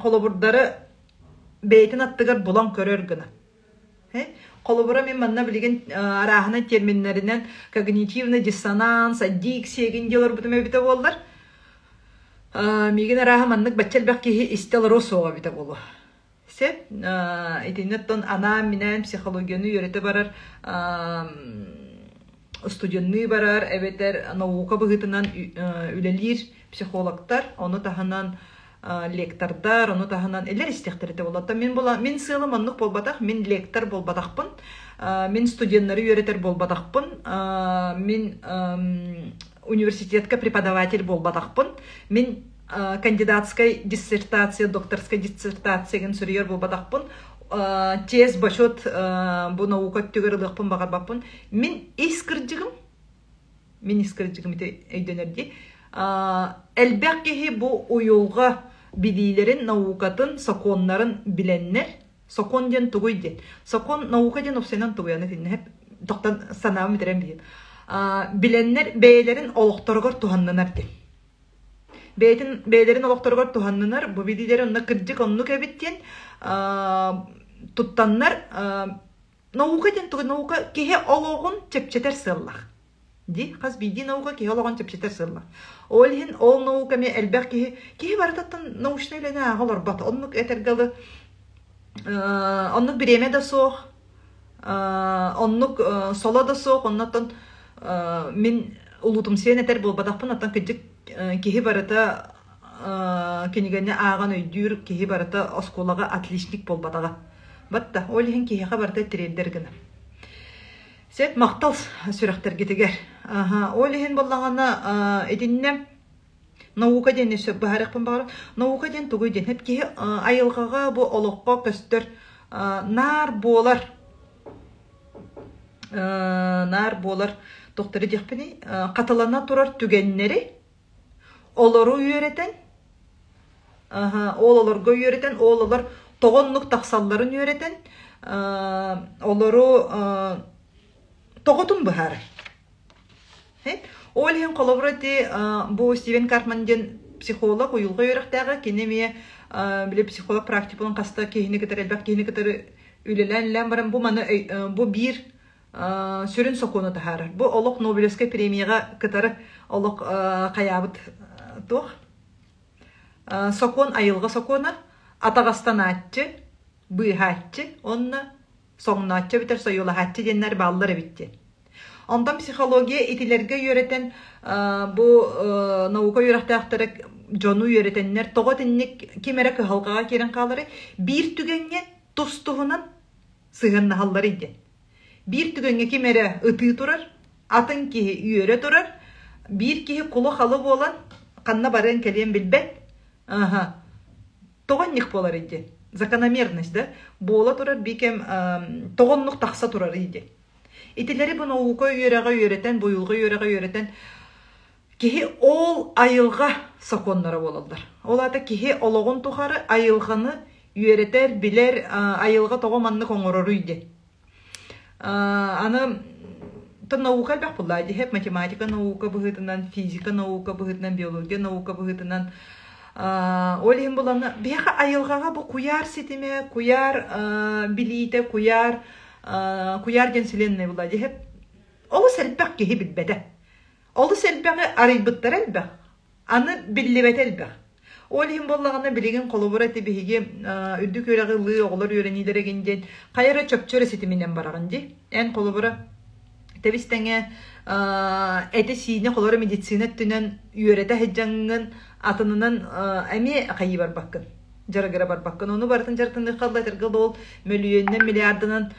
S1: холобурдары бэйэтин аттыгар булан көрөр гына Холобура, мин манна билигин арааһынай терминнэринэн когнитивный диссонанс, аддикция игин диэн олорбутум эбитэ буоллар, миигин арааһа маннык бачча элбэх киһи истэ олоруо суоҕа эбитэ буолуо. Сөп. Итиннэ оттон анаан-минээн психологияны үөрэтэ барар. студенныы барар эбэтэр наука быһыытынан үлэлиир психологтар, ону таһынан лектордар, ону таһынан элэр истиэхтэр этэ буолла. Мин була мин сыалым оннук буолбатах, мин лектор буолбатахпын, мин студеннары үөрэтэр буолбатахпын, мин университетка преподаватель буолбатахпын, мин кандидатскай диссертация, докторскай диссертациягын суруйар буолбатахпын, честь, бочуот бу наука өттүгэр ылыахпын баҕарбаппын. Мин ис кырдьыгым, мин ис кырдьыгым ити өйдөнөр дии. Элбэх киһи бу уйулҕа билиилэрин, наукатын, сокуоннарын билэннэр, сокуон диэн тугуй диэн. Сокуон наука диэн уопсайынан тугуй аны итиннэ тохтон санаабын бүтэрэн биһин. Билэннэр бэйэлэрин олохторугар туһаннанар диэн. Бэйэтин бэйэлэрин олохторугар туһаннынар, бу билиилэри онно кырдьык оннук эбит диэн туттаннар наука диэн тугу наука киһи олоҕун чэпчэтэр сыаллаах. Дии, хас биирдии наука киһи олоҕун чэпчэтэр сыаллаах. Ол иһин ол наука эмиэ элбэх киһи, киһи барытыттан научнай үлэни ааҕа олорбот. Оннук этэргэ дылы, оннук бириэмэ да суох, оннук соло да суох, оннуттан мин улуутумсуйан этэр буолбатахпын, оттон кырдьык киһи барыта кинигэни ааҕан өйдүүр, киһи барыта оскуолаҕа отличник буолбатаҕа. Батта, ол иһин киһиэхэ барыта тириэрдэр гына. Сөп, махтал сүрэхтэргитигэр. Аха, ол иһин буоллаҕына итиннэ наука диэн өссө быһаарыахпын баҕарабын. Наука диэн тугуй диэн эп киһи айылҕаҕа бу олоххо көстөр наар буолар наар буолар тохтору диэхпиний хатылана турар түгэннэри олору үөрэтэн ол олорго үөрэтэн ол олор тоҕо оннук тахсалларын үөрэтэн олору тоҕотун быһаарар. Ол иһин холобура ити бу Стивен Картман диэн психолог, уйулҕа үөрэхтээҕэ, кини эмиэ били психолог практикатын хаста киһини кытары элбэх киһини кытары үлэлээн-үлэлээн баран бу маны бу биир сүрүн сокуону таһаарар. Бу олох Нобелевскай премияҕа кытары олох хайаабыт туох сокуон айылҕа сокуона атаҕастанааччы, быыһааччы уонна соҥнооччу эбэтэр сойуолаһааччы диэннэр бааллар эбит диэн. Онтон психология итилэргэ үөрэтэн бу наука үөрэхтээхтэрэ дьону үөрэтэннэр тоҕо итинник ким эрэ кыһалҕаҕа киирэн хаалары биир түгэҥҥэ тус-туһунан сыһыаннаһалларый диэн. Биир түгэҥҥэ ким эрэ ытыы турар, атын киһи үөрэ турар, биир киһи кулу-халы буолан ханна барыан кэлиэн билбэт. Аха. Тоҕо инник буоларый диэн. Закономерность, да? Буола турар биир кэм тоҕо оннук тахса турарый диэн. Итилэри бу наука үөрэҕэ үөрэтэн, буйулҕа үөрэҕэ үөрэтэн киһи ол айылҕа сокуоннара буолаллар. Ол аата киһи олоҕун тухары айылҕаны үөрэтэр, билэр, айылҕа тоҕо маннык оҥороруй диэн. Аны наука элбэх буолла дии, математика наука быһыытынан, физика наука быһыытынан, биология наука быһыытынан. Ол иһин булана биһиэхэ айылҕаҕа бу куйаар ситимэ, куйаар билиитэ, куйаар куйаар диэн вселенная буолла дии. Олус элбэх киһи билбэтэ. Олус элбэҕи арыйбыттара элбэх. Аны биллибэтэ элбэх. Ол иһин буоллаҕына билигин холобура ити биһиги үрдүк үөрэҕи ылыы оҕолор үөрэниилэрэ игин диэн хайа эрэ чопчу эрэ ситиминэн бараҕын дии. Эн холобура тэбис тэҥэ этэ-сиинэ холобура медицина өттүнэн үөрэтэ сылдьаҥҥын атынынан эмиэ хайыы барбаккын дьарыгыра барбаккын. Ону барытын дьарыктаныахха этэргэ ол мөлүйүөнүнэн миллиардынан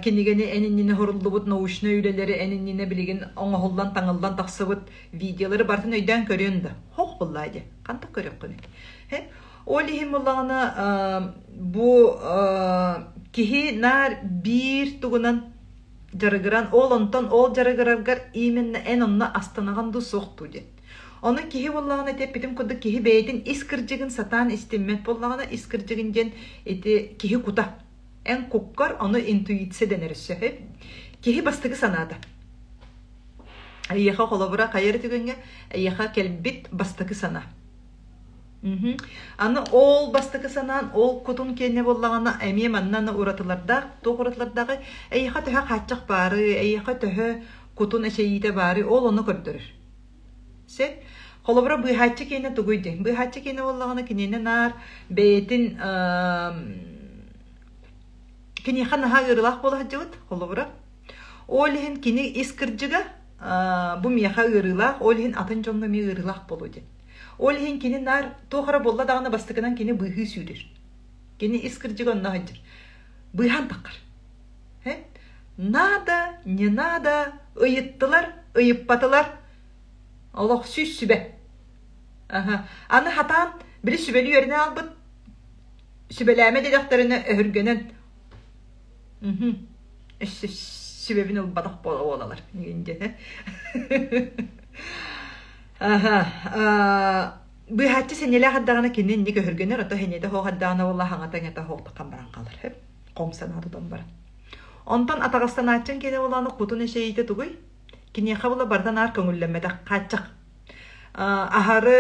S1: кинигэни эн иннинэ суруллубут научнай үлэлэри эн иннинэ билигин оҥоһуллан таҥыллан тахсыбыт видеолары барытын өйдөөн көрүөн да хох буллаа дии хантан көрүөххүнүй ол иһин буллаҕына бу киһи наар биир тугунан дьарыгыран ол онтон ол дьарыгыраргар именно эн онно астынаҕын дуу суох дуу диэн Ону киһи буоллаҕына ити эппитим курдук киһи бэйэтин ис кырдьыгын сатаан истиммэт буоллаҕына ис кырдьыгын диэн ити киһи кута Эн куккар ону интуиция дэнэр өссө. Киһи бастакы санаата. Эйиэхэ холобура хайа эрэ түгэҥҥэ эйиэхэ кэлбит бастакы санаа. Аны ол бастакы санаан ол кутун киэнэ буоллаҕына эмиэ манна аны уратылардаах, туох уратылардааҕый? Эйиэхэ төһө хааччах баары, эйиэхэ төһө кутун эчэйиитэ баары, ол ону көрдөрөр. Сөп. Холобура, быыһааччы киэнэ тугуй диэн. Быыһааччы киэнэ буоллаҕына киниэнэ наар бэйэтин киниэхэ наһаа ыарыылаах буола сылдьыбыт, холобура. Ол иһин кини ис кырдьыга бу миэхэ ыарыылаах, ол иһин атын дьоҥҥо эмиэ ыарыылаах буолуо диэн. Ол иһин кини наар туох эрэ буолла даҕаны бастакынан кини быыһыы сүүрэр. Кини ис кырдьыга онно сылдьар. Быыһаан таххар. Надо, не надо, ыйыттылар, ыйыппатылар. Олох 100 сүбэ. Аны хатаан били сүбэли үөрэнэ албыт сүбэлээмэ диэтэхтэринэ өһүргэнэн өссө сүбэбин ылбатах буола буолалар диэн быыһааччы сэниэлээх эрдэҕинэ кини инник өһүргэнэр ото сэниэтэ суох эрдэҕинэ буолла хаҥата иҥэтэ суох таххан баран хаалар хом санаа тутан баран онтон атаҕастанааччыҥ киэнэ буоллаҕына кутун эчэйиитэ тугуй киниэхэ була барыта наар көҥүллэммэтэх хааччах аһары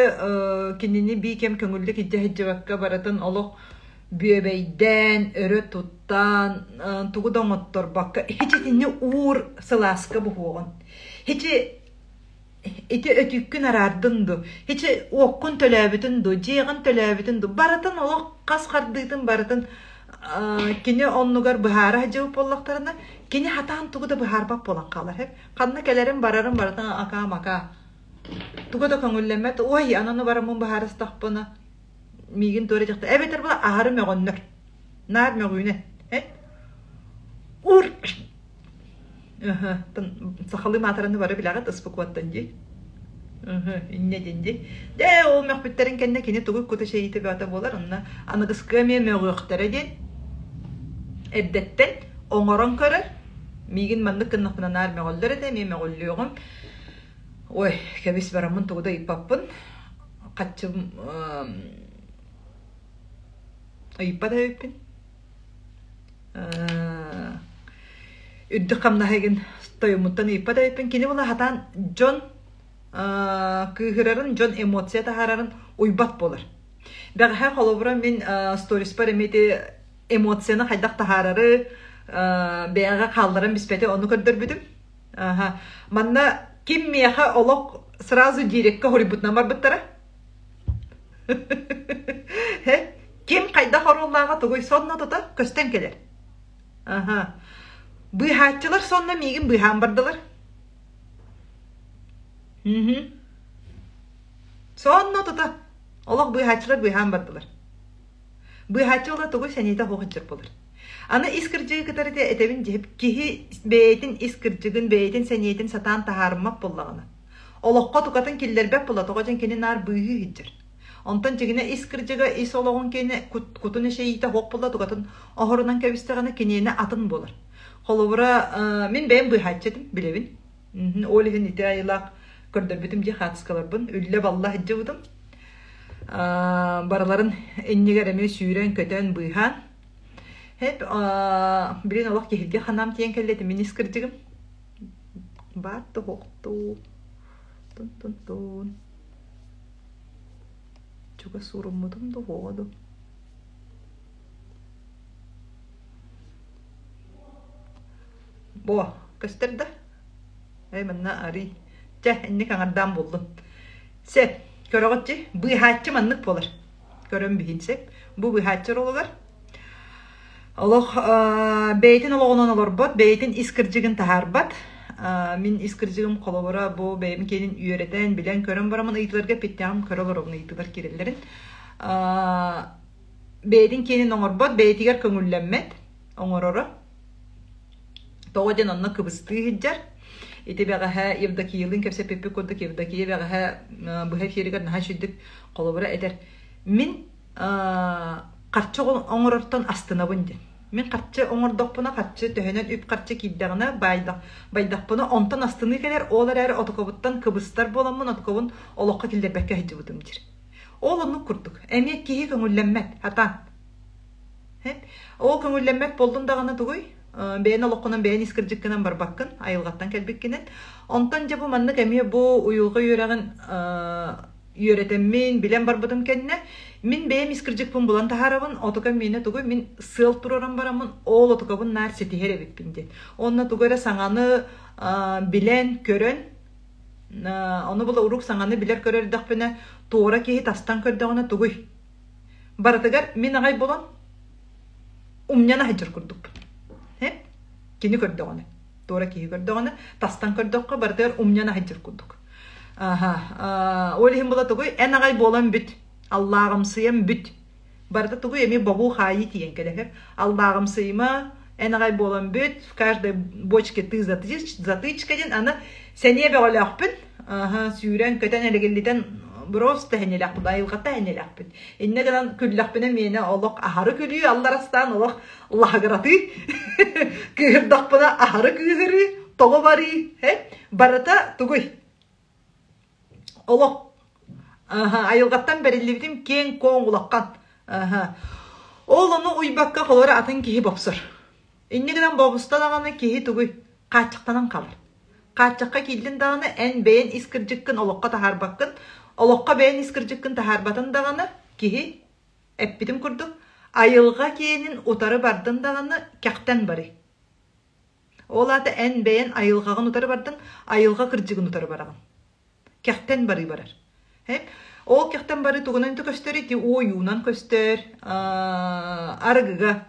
S1: кинини бии кэм көҥүллүк илдьэ сылдьыбакка барытын олох бүөбэйдээн, өрө туттаан, тугу да оҥотторбокко һичи итинни уур сылааска буһуоҕун. Һичи ити өтүүккүн араардын дуу, һичи уоккун төлөөбүтүн дуу, дьиэҕин төлөөбүтүн дуу, барытын олох хас хардыытын барытын кини оннугар быһаара сылдьыбыт буоллахтарына, кини хатаан тугу да быһаарбат буолан хаалар. Ханна кэлэрин барарын барытын акаа-макаа. Туга да көҥүллэммэт, ой, ананы бараммын быһаарыстахпына, миигин туора дьахтар, эбэтэр була аһары мөҕөннөр, наар мөҕүүнэ, э? Ур! Сахалыы маатыраны бары билэҕит, ыспыкуоттан дии. Инньэ диэн дии. Дьэ, ол мөхпүттэрин кэннэ кини тугу кута чэйиитэ бөҕөтө буолар, онно аныгыскы эмиэ мөҕүөхтэрэ диэн эрдэттэн оҥорон көрөр. Миигин маннык гыннахпына наар мөҕөллөр этэ, эмиэ мөҕүллүөҕүм. Ой, кэбис бараммын тугу да ыйыппаппын. Хаччым ыйыппат эбиппин. Үрдүк хамнаһыгын тойоммуттан ыйыппат эбиппин. Кини була хатаан дьон кыыһырарын, дьон эмоция таһаарарын уйбат буолар. Бэҕэһээ холобура мин сториспар эмиэ ити эмоцияны хайдах таһаарары бэйэҕэ хаалларан биспэти ону көрдөрбүтүм. Аха. Манна ким миэхэ олох сразу дирекка хоруйбутунан барбыттара. Ким хайдах оруоллааҕа тугуй сонно тута көстөн кэлэр. Аха. Быыһааччылар сонно миигин быыһаан бардылар. Мхм. Сонно тута олох быыһааччылар быыһаан бардылар. Быыһааччы уола тугуй сэниэтэ суох сылдьар буолар. Аны ис кырдьыгы кытары этэбин дьиһип киһи бэйэтин ис кырдьыгын, бэйэтин сэниэтин сатаан таһаарыммат буоллаҕына, олоххо тукатын киллэрбэт буолла, тоҕо дьэн кини наар быыһыы сылдьар. Онтон дьигинэ ис кырдьыга ис олоҕун киэнэ кутун эчэйиитэ суох буолла, тукатын оһорунан кэбистэҕинэ киниэнэ атын буолар. Холобура, мин бэйэм быыһааччы этим, билэбин. Ол иһин ити айылаах көрдөрбүтүм дии хаатыскаларбын, үллэ-балла сылдьыбытым. Барыларын иннигэр эмиэ сүүрэн-көтөн быыһаан. Хэп, билин олох киһиргэ ханаам тиийэн кэллэ ити мин ис кырдьыгым. Баар туһуохтуу. Тун-тун-тун. Чугас ууруммутум дуһуоҕа дуу. Бо, көстөр да? Эй, манна арый. Чэ, инник аҥардаан буллун. Сөп, көрөҕүт дии, быыһааччы маннык буолар. Көрөн биһин сөп. Бу быыһааччы ролугар олох бэйэтин олоҕунан олорбот, бэйэтин ис кырдьыгын таһаарбат. Мин ис кырдьыгым холобура бу бэйэм киэнин үөрэтэн, билэн, көрөн бараммын ыйытыларга эппиттэҕим көрө олоробун ыйытыылар киирэллэрин. Бэйэтин киэнин оҥорбот, бэйэтигэр көҥүллэммэт оҥороро. Тоҕо диэн онно кыбыстыы сылдьар. Ити бэҕэһээ Евдокиялыын кэпсэппиппит курдук Евдокия бэҕэһээ быһа эфиригэр наһаа үчүгдүк холобура этэр. Мин харчы оҥорортон астынабын диэн. Мин харчы оҥордохпуна, харчы төһөнөн үп-харчы киирдэҕинэ, байдахпына, онтон астыныы кэлэр, ол эрээри отокобуттан кыбыстар буоламмын, отокобун олоххо киллэрбэккэ сылдьыбытым диир. Ол оннук курдук. Эмиэ киһи көҥүллэммэт, хатаан. Ол көҥүллэммэт буоллун даҕаны тугуй? Бэйэн олоххунан бэйэн ис кырдьыккынан барбаккын, айылҕаттан кэлбиккинэн. Онтон дьэ бу маннык эмиэ бу уйулҕа үөрэҕин үөрэтэммин, билэн барбытым кэннэ, мин бэйэм ис кырдьыкпын булан таһаарабын, отукам миэнэ тугуй, мин сыал туруоран бараммын, ол отукабын наар ситиһэр эбиппин диэн. Онно тугу эрэ саҥаны билэн, көрөн, ону була урук саҥаны билэр-көрөр эрдэхпинэ, туора киһи тастан көрдөҕүнэ тугуй? Барытыгар мин аҕай булан умньана сылдьар курдукпун. Кини көрдөҕүнэ. Туора киһи көрдөҕүнэ, тастан көрдөххө барытыгар умньан аһыдьыр курдук. Аха, ол иһин була тугуй, эн аҕай буолан бүт, аллааҕымсыйан бүт. Барыта тугуй эмиэ бобуу-хаайыы тиийэн кэлэһэр. Аллааҕымсыйыма, эн аҕай буолан бүт, в каждой бочке ты затычка диэн аны сэниэ бөҕөлөөхпүн, аха, сүүрэн-көтөн элигиллитэн просто эһинилэхпит, айылҕата эһинилэхпит. Иннэ гынан күллэхпинэ миэнэ олох аһары күлүү, алларастаан олох лаһыгыратыы, кыыһырдахпына аһары кыыһырыы, тоҕо барыы, барыта тугуй? Олох айылҕаттан бэриллибитим киэҥ-куоҥ улахан. Ол ону уйбакка холоро атын киһи бопсор. Инньэ гынан бобуста даҕаны киһи тугуй? Хааччахтанан хаалар. Хааччахха киирдин даҕаны эн бэйэн ис кырдьыккын олоххо таһаарбаккын, олоххо бэйэн ис кырдьыккын таһаарбатын даҕаны киһи эппитим курдук айылҕа киэнин утары бардын даҕаны кэхтэн барый. Ол аата эн бэйэн айылҕаҕын утары бардын, айылҕа кырдьыгын утары бараҕын. Кэхтэн барыы барар. Ол кэхтэн барыы тугунан көстөр ити уойуунан көстөр, арыгыга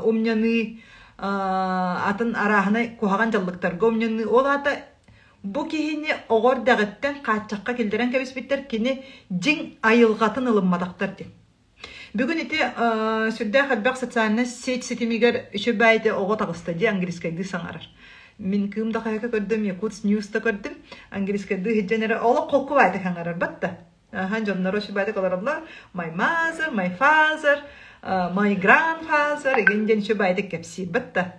S1: умньаныы, атын арааһынай куһаҕан дьаллыктарга умньаныы. Ол аата бу киһини оҕо эрдэҕиттэн хааччахха киллэрэн кэбиспиттэр, кини дьиҥ айылҕатын ылымматахтар диэн. Бүгүн ити сүрдээх элбэх социальнай сеть ситимигэр үчүгэй ити оҕо таҕыста дии английскайдыы саҥарар. Мин Кыым да хаһыакка көрдүм, Якутс News да көрдүм. Английскайдыы сылдьан эрэ олох холку баайдык саҥарар батта. Аха, дьонноро үчүгэйдик олороллор. My mother, my father, my grandfather игин диэн үчүгэйдик кэпсиир батта.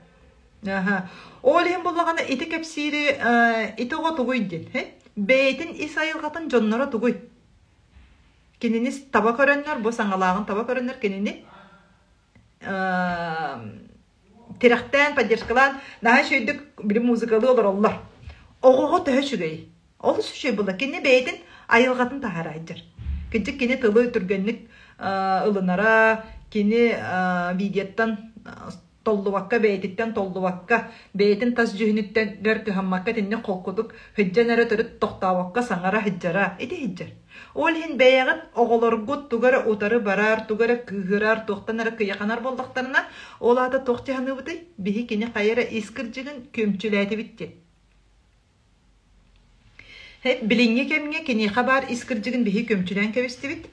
S1: Аха. Ол иһин буллаҕына ити кэпсиири ити оҕо тугуй диэн, бэйэтин ис айылҕатын дьонноро тугуй? Кинини таба көрөннөр, бу саҥалааҕын таба көрөннөр кинини тирэхтээн, поддержкалаан наһаа үчүгэйдик били музыкалыы олороллор. Оҕоҕо төһө үчүгэй? Олус үчүгэй буолла. Кини бэйэтин айылҕатын таһаара сылдьар. Кырдьык кини тылы түргэнник ылынара, кини видеоттан толлубакка, бэйэтиттэн толлубакка, бэйэтин тас дьүһүнүттэн кыһаммакка итинник холкутук сылдьан эрэ төрүт тохтообокко саҥара сылдьара. Ити сылдьар. Ол иһин бэйэҕит оҕолоргут тугу эрэ утары барар, тугу эрэ кыыһырар, туохтан эрэ кыйаханар буоллахтарына, ол аата туох дьаһаныыбытый? Биһи кини хайа эрэ ис кырдьыгын күөмчүлээтибит диэн. Билиҥҥи кэмҥэ киниэхэ баар ис кырдьыгын биһи күөмчүлээн кэбистибит.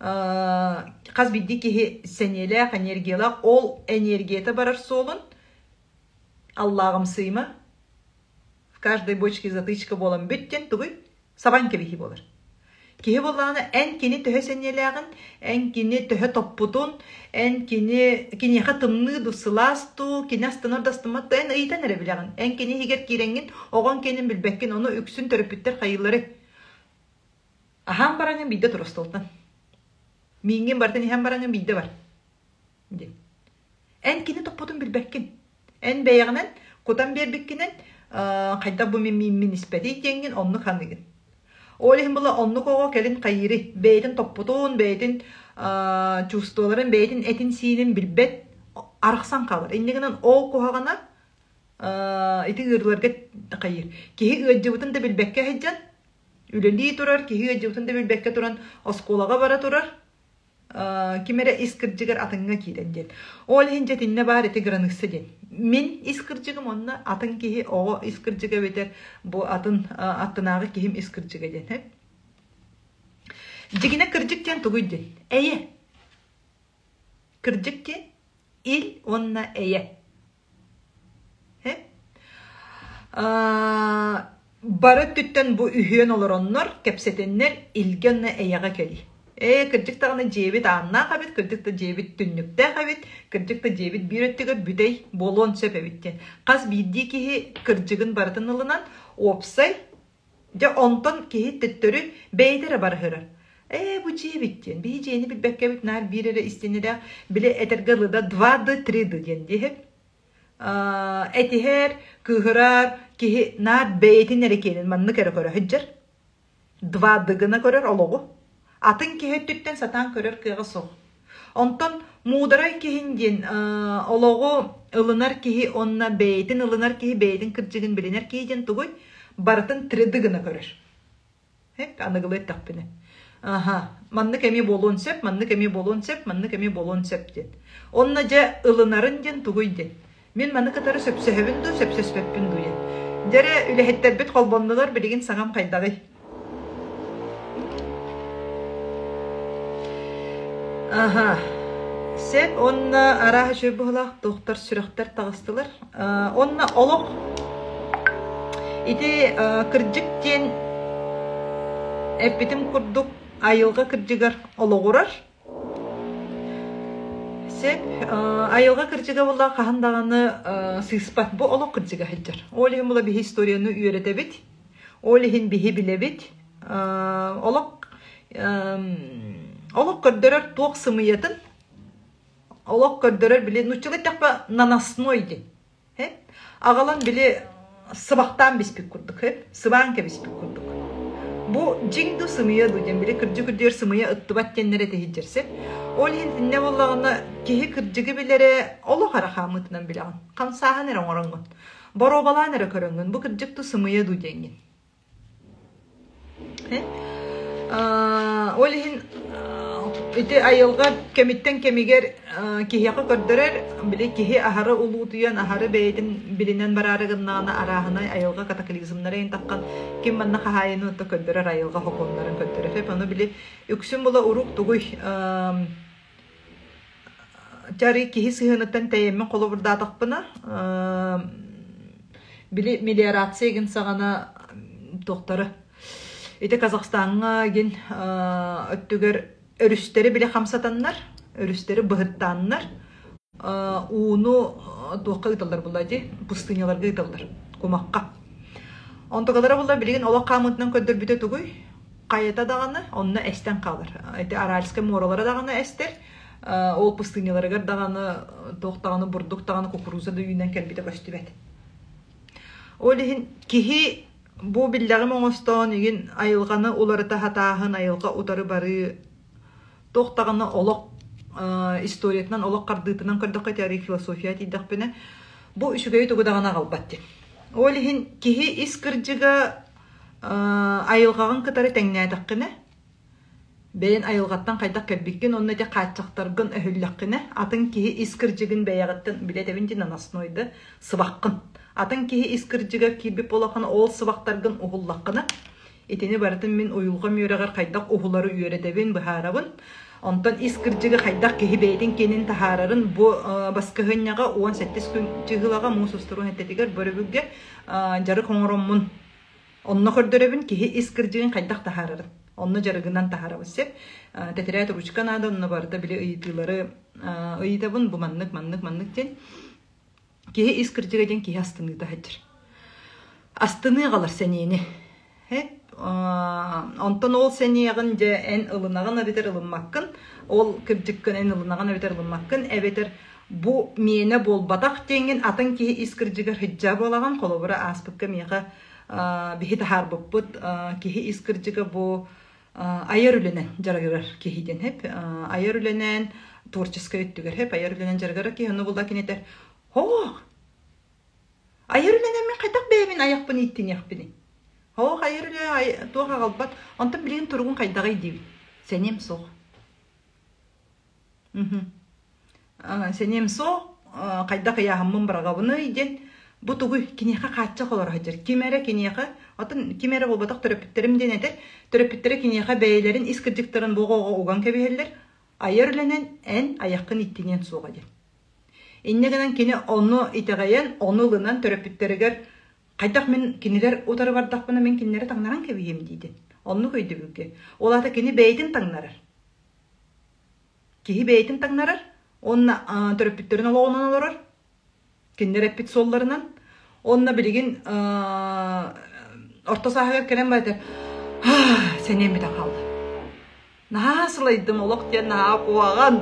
S1: Хас биирдии киһи сэниэлээх, энергиялаах, ол энергията барар суолун аллааҕымсыйма, в каждой бочке затычка буолан бүт диэн тугуй? Сабан кэбиһии буолар. Киһи буоллаҕына эн кини төһө сэниэлээҕин, эн кини төһө топпутун, эн кини киниэхэ тымныы дуу, сылаас дуу, кини астынар да астыммат дуу, эн ыйытан эрэ билэҕин. Эн кини иһигэр киирэҥҥин, оҕоҥ киэнин билбэккин, ону үксүн төрөппүттэр хайыылары аһаан бараҥҥын биирдэ тур остуолтан. Мииҥҥин барытын иһэн бараҥҥын биирдэ бар диэн. Эн кини топпутун билбэккин. Эн бэйэҕинэн кутан биэрбиккинэн хайдах бу мин мииммин испэтий диэҥҥин оннук ханыыгын. Ол иһин була оннук оҕо кэлин хайыырый? Бэйэтин топпутун, бэйэтин чувстволарын, бэйэтин этин-сиинин билбэт арахсан хаалар. Инньэ гынан ол куһаҕана ити ыарыыларга хайыыр. Киһи ыалдьыбытын да билбэккэ сылдьан, үлэлии турар, киһи ыалдьыбытын да билбэккэ туран оскуолаҕа бара турар, ким эрэ ис кырдьыгар атыҥҥа киирэн диэн. Ол иһин дьэ итиннэ баар ити граныысса диэн. Мин ис кырдьыгым онно атын киһи оҕо ис кырдьыга эбэтэр бу атын аттынааҕы киһим ис кырдьыга диэн. Дьигинэ кырдьык диэн тугуй диэн? Эйэ. Кырдьык диэн ил уонна эйэ. Бары өттүттэн бу үһүөн олороннор, кэпсэтэннэр илгэ уонна эйэҕэ кэлии. Ээ, кырдьык даҕаны дьиэбит ааннаах эбит, кырдьык да дьиэбит түннүктээх эбит, кырдьык да дьиэбит биир өттүгэр бүтэй буолуон сөп эбит диэн. Хас биирдии киһи кырдьыгын барытын ылынан, уопсай, дьэ онтон киһи төттөрү бэйэтэ эрэ барыһырар. Ээ, бу дьиэбит диэн, биһи дьиэни билбэккэбит наар биир эрэ истиэнэлээх, били этэргэ дылы 2D, 3D диэн диэһэ. Этиһэр, кыыһырар киһи наар бэйэтин эрэ киэнин маннык эрэ көрө сылдьар. 2D гына көрөр олоҕу. Атын киһи өттүттэн сатаан көрөр кыаҕа суох. Онтон муударай киһин диэн олоҕу ылынар киһи уонна бэйэтин ылынар киһи, бэйэтин кырдьыгын билинэр киһи диэн тугуй? Барытын 3D гына көрөр. Аныгылыы эттэхпинэ. Аха, маннык эмиэ буолуон сөп, маннык эмиэ буолуон сөп, маннык эмиэ буолуон сөп диэн. Онно дьэ ылынарын диэн тугуй диэн. Мин маны кытары сөпсөһөбүн дуу, сөпсөспөппүн дуу диэн. Дьэ үлэһиттэрбит холбоннулар, билигин саҥам хайдаҕый? Аха. Сеп уонна арааһа үчүгэй быһыылаах туохтар сүрэхтэр таҕыстылар. Уонна олох ити кырдьык диэн эппитим курдук айылҕа кырдьыгар олоҕурар. Сеп айылҕа кырдьыга буолла хаһан даҕаны сыыспат. Бу олох кырдьыга сылдьар. Ол иһин була биһи историяны үөрэтэбит. Ол иһин биһи билэбит. Олох олох көрдөрөр туох сымыйатын олох көрдөрөр били нууччалыы эттэххэ наносной диэн. Аҕалан били сыбахтаан биспит курдук, сыбаан кэбиспит курдук. Бу дьиҥ ду сымыйа ду диэн били кырдьык үрдүгэр сымыйа ыттыбат диэннэр этэ иһдьэрсэ. Ол иһин иннэ буоллаҕына киһи кырдьыгы билэрэ олох эрэ хаамыытынан билэҕин. Хамсааһын эрэ оҥороҥҥун. Боруобалаан эрэ көрөҥҥүн бу кырдьык ду сымыйа ду диэҥҥин. Ол иһин ити айылҕа кэмиттэн кэмигэр киһиэхэ көрдөрөр, били киһи аһары улуутуйан, аһары бэйэтин билинэн бараары гыннаҕына арааһынай айылҕа катаклизмнара иһин таххан ким манна хаһаайыны отто көрдөрөр айылҕа сокуоннарын көрдөрөр. Ону били үксүн була урук тугуй Дьэ киһи сыһыаныттан тэйэммин холобурдаатахпына, били мелиорация игин саҕана туохтара ити Казахстаҥҥа игин өттүгэр өрүстэри били хамсатаннар, өрүстэри быһыттааннар ууну туохха ыыталлар буолла дии, пустыняларга ыыталлар, кумахха. Онтукалара буолла билигин олох хаамыытынан көрдөрбүтэ тугуй? Хайата даҕаны онно эстэн хаалар. Ити Аральскай муоралара даҕаны эстэр, ол пустыняларыгар даҕаны туох даҕаны бурдук даҕаны кукуруза да үүнэн кэлбитэ көстүбэт. Ол иһин киһи бу биллэҕим оҥостоон игин айылҕаны уларыта сатааһын, айылҕа утары барыы туох даҕаны олох историятынан, олох хардыытынан көрдөххө теория философия тиийдэхпинэ бу үчүгэйи тугу даҕаны аҕалбат диэн. Ол иһин киһи ис кырдьыга айылҕаҕын кытары тэҥнээтэххинэ, бэйэн айылҕаттан хайдах кэлбиккин уонна ити хааччахтаргын өһүллэххинэ, атын киһи ис кырдьыгын бэйэҕиттэн билэтэбин дии наносной да сыбаххын. Атын киһи ис кырдьыгар киирбит буолаххына, ол сыбахтаргын уһуллаххына, итини барытын мин уйулҕам үөрэҕэр хайдах уһулары үөрэтэбин, быһаарабын. Онтон ис кырдьыгы хайдах киһи бэйэтин киэнин таһаарарын бу баскыһыанньаҕа 18 күн чыһылаҕа муус устар уон сэттэтигэр бөрөбүлгэ дьарык оҥороммун онно көрдөрөбүн киһи ис кырдьыгын хайдах таһаарарын онно дьарыгынан таһаарабын сөп тэтэрээт ручка наада онно барыта били ыйытыылары ыйытабын бу маннык маннык маннык диэн киһи ис кырдьыга диэн киһи астыныыта сылдьар астыныы аҕалар сэниэни онтон ол сэниэҕин дьэ эн ылынаҕын эбэтэр ылыммаккын ол кырдьыккын эн ылынаҕын эбэтэр ылыммаккын эбэтэр бу миэнэ буолбатах диэҥҥин атын киһи ис кырдьыгар сыдьаа буолаҕын холобура ааспыкка миэхэ биһи таһаарбыппыт киһи ис кырдьыга бу айар үлэнэн дьарыгырар киһи диэн хэп айар үлэнэн творческай өттүгэр хэп айар үлэнэн дьарыгырар киһи ону булла кини этэр хоох Айар үлэнэн мин хайдах бэйэбин айахпын ииттиниэхпиний? Һоох айар үлэ туох аҕалбат, онтон билигин туругун хайдаҕый диибин. Сэниэм суох. Сэниэм суох, хайдах ыйааһыммын быраҕабыный диэн бу тугуй киниэхэ хааччах олоро сылдьар. Ким эрэ киниэхэ, оттон ким эрэ буолбатах төрөппүттэрим диэн этэр, төрөппүттэрэ киниэхэ бэйэлэрин ис кырдьыктарын бу оҕоҕо уган кэбиһэллэр, айар үлэнэн эн айаххын ииттиниэн суоҕа диэн. Инньэ гынан кини ону итэҕэйэн, ону ылынан төрөппүттэригэр хайдах мин кинилэр утары бардахпына мин кинилэри таҥнаран кэбиһиэм диидин. Оннук өйдөбүлгэ. Ол аата кини бэйэтин таҥнарар. Киһи бэйэтин таҥнарар уонна төрөппүттэрин олоҕунан олорор. Кинилэр эппит суолларынан. Уонна билигин орто сааһыгар кэлэн барытар сэниэм бүтэн хаалла. Наһаа сылайдым, олох диэн наһаа куһаҕан.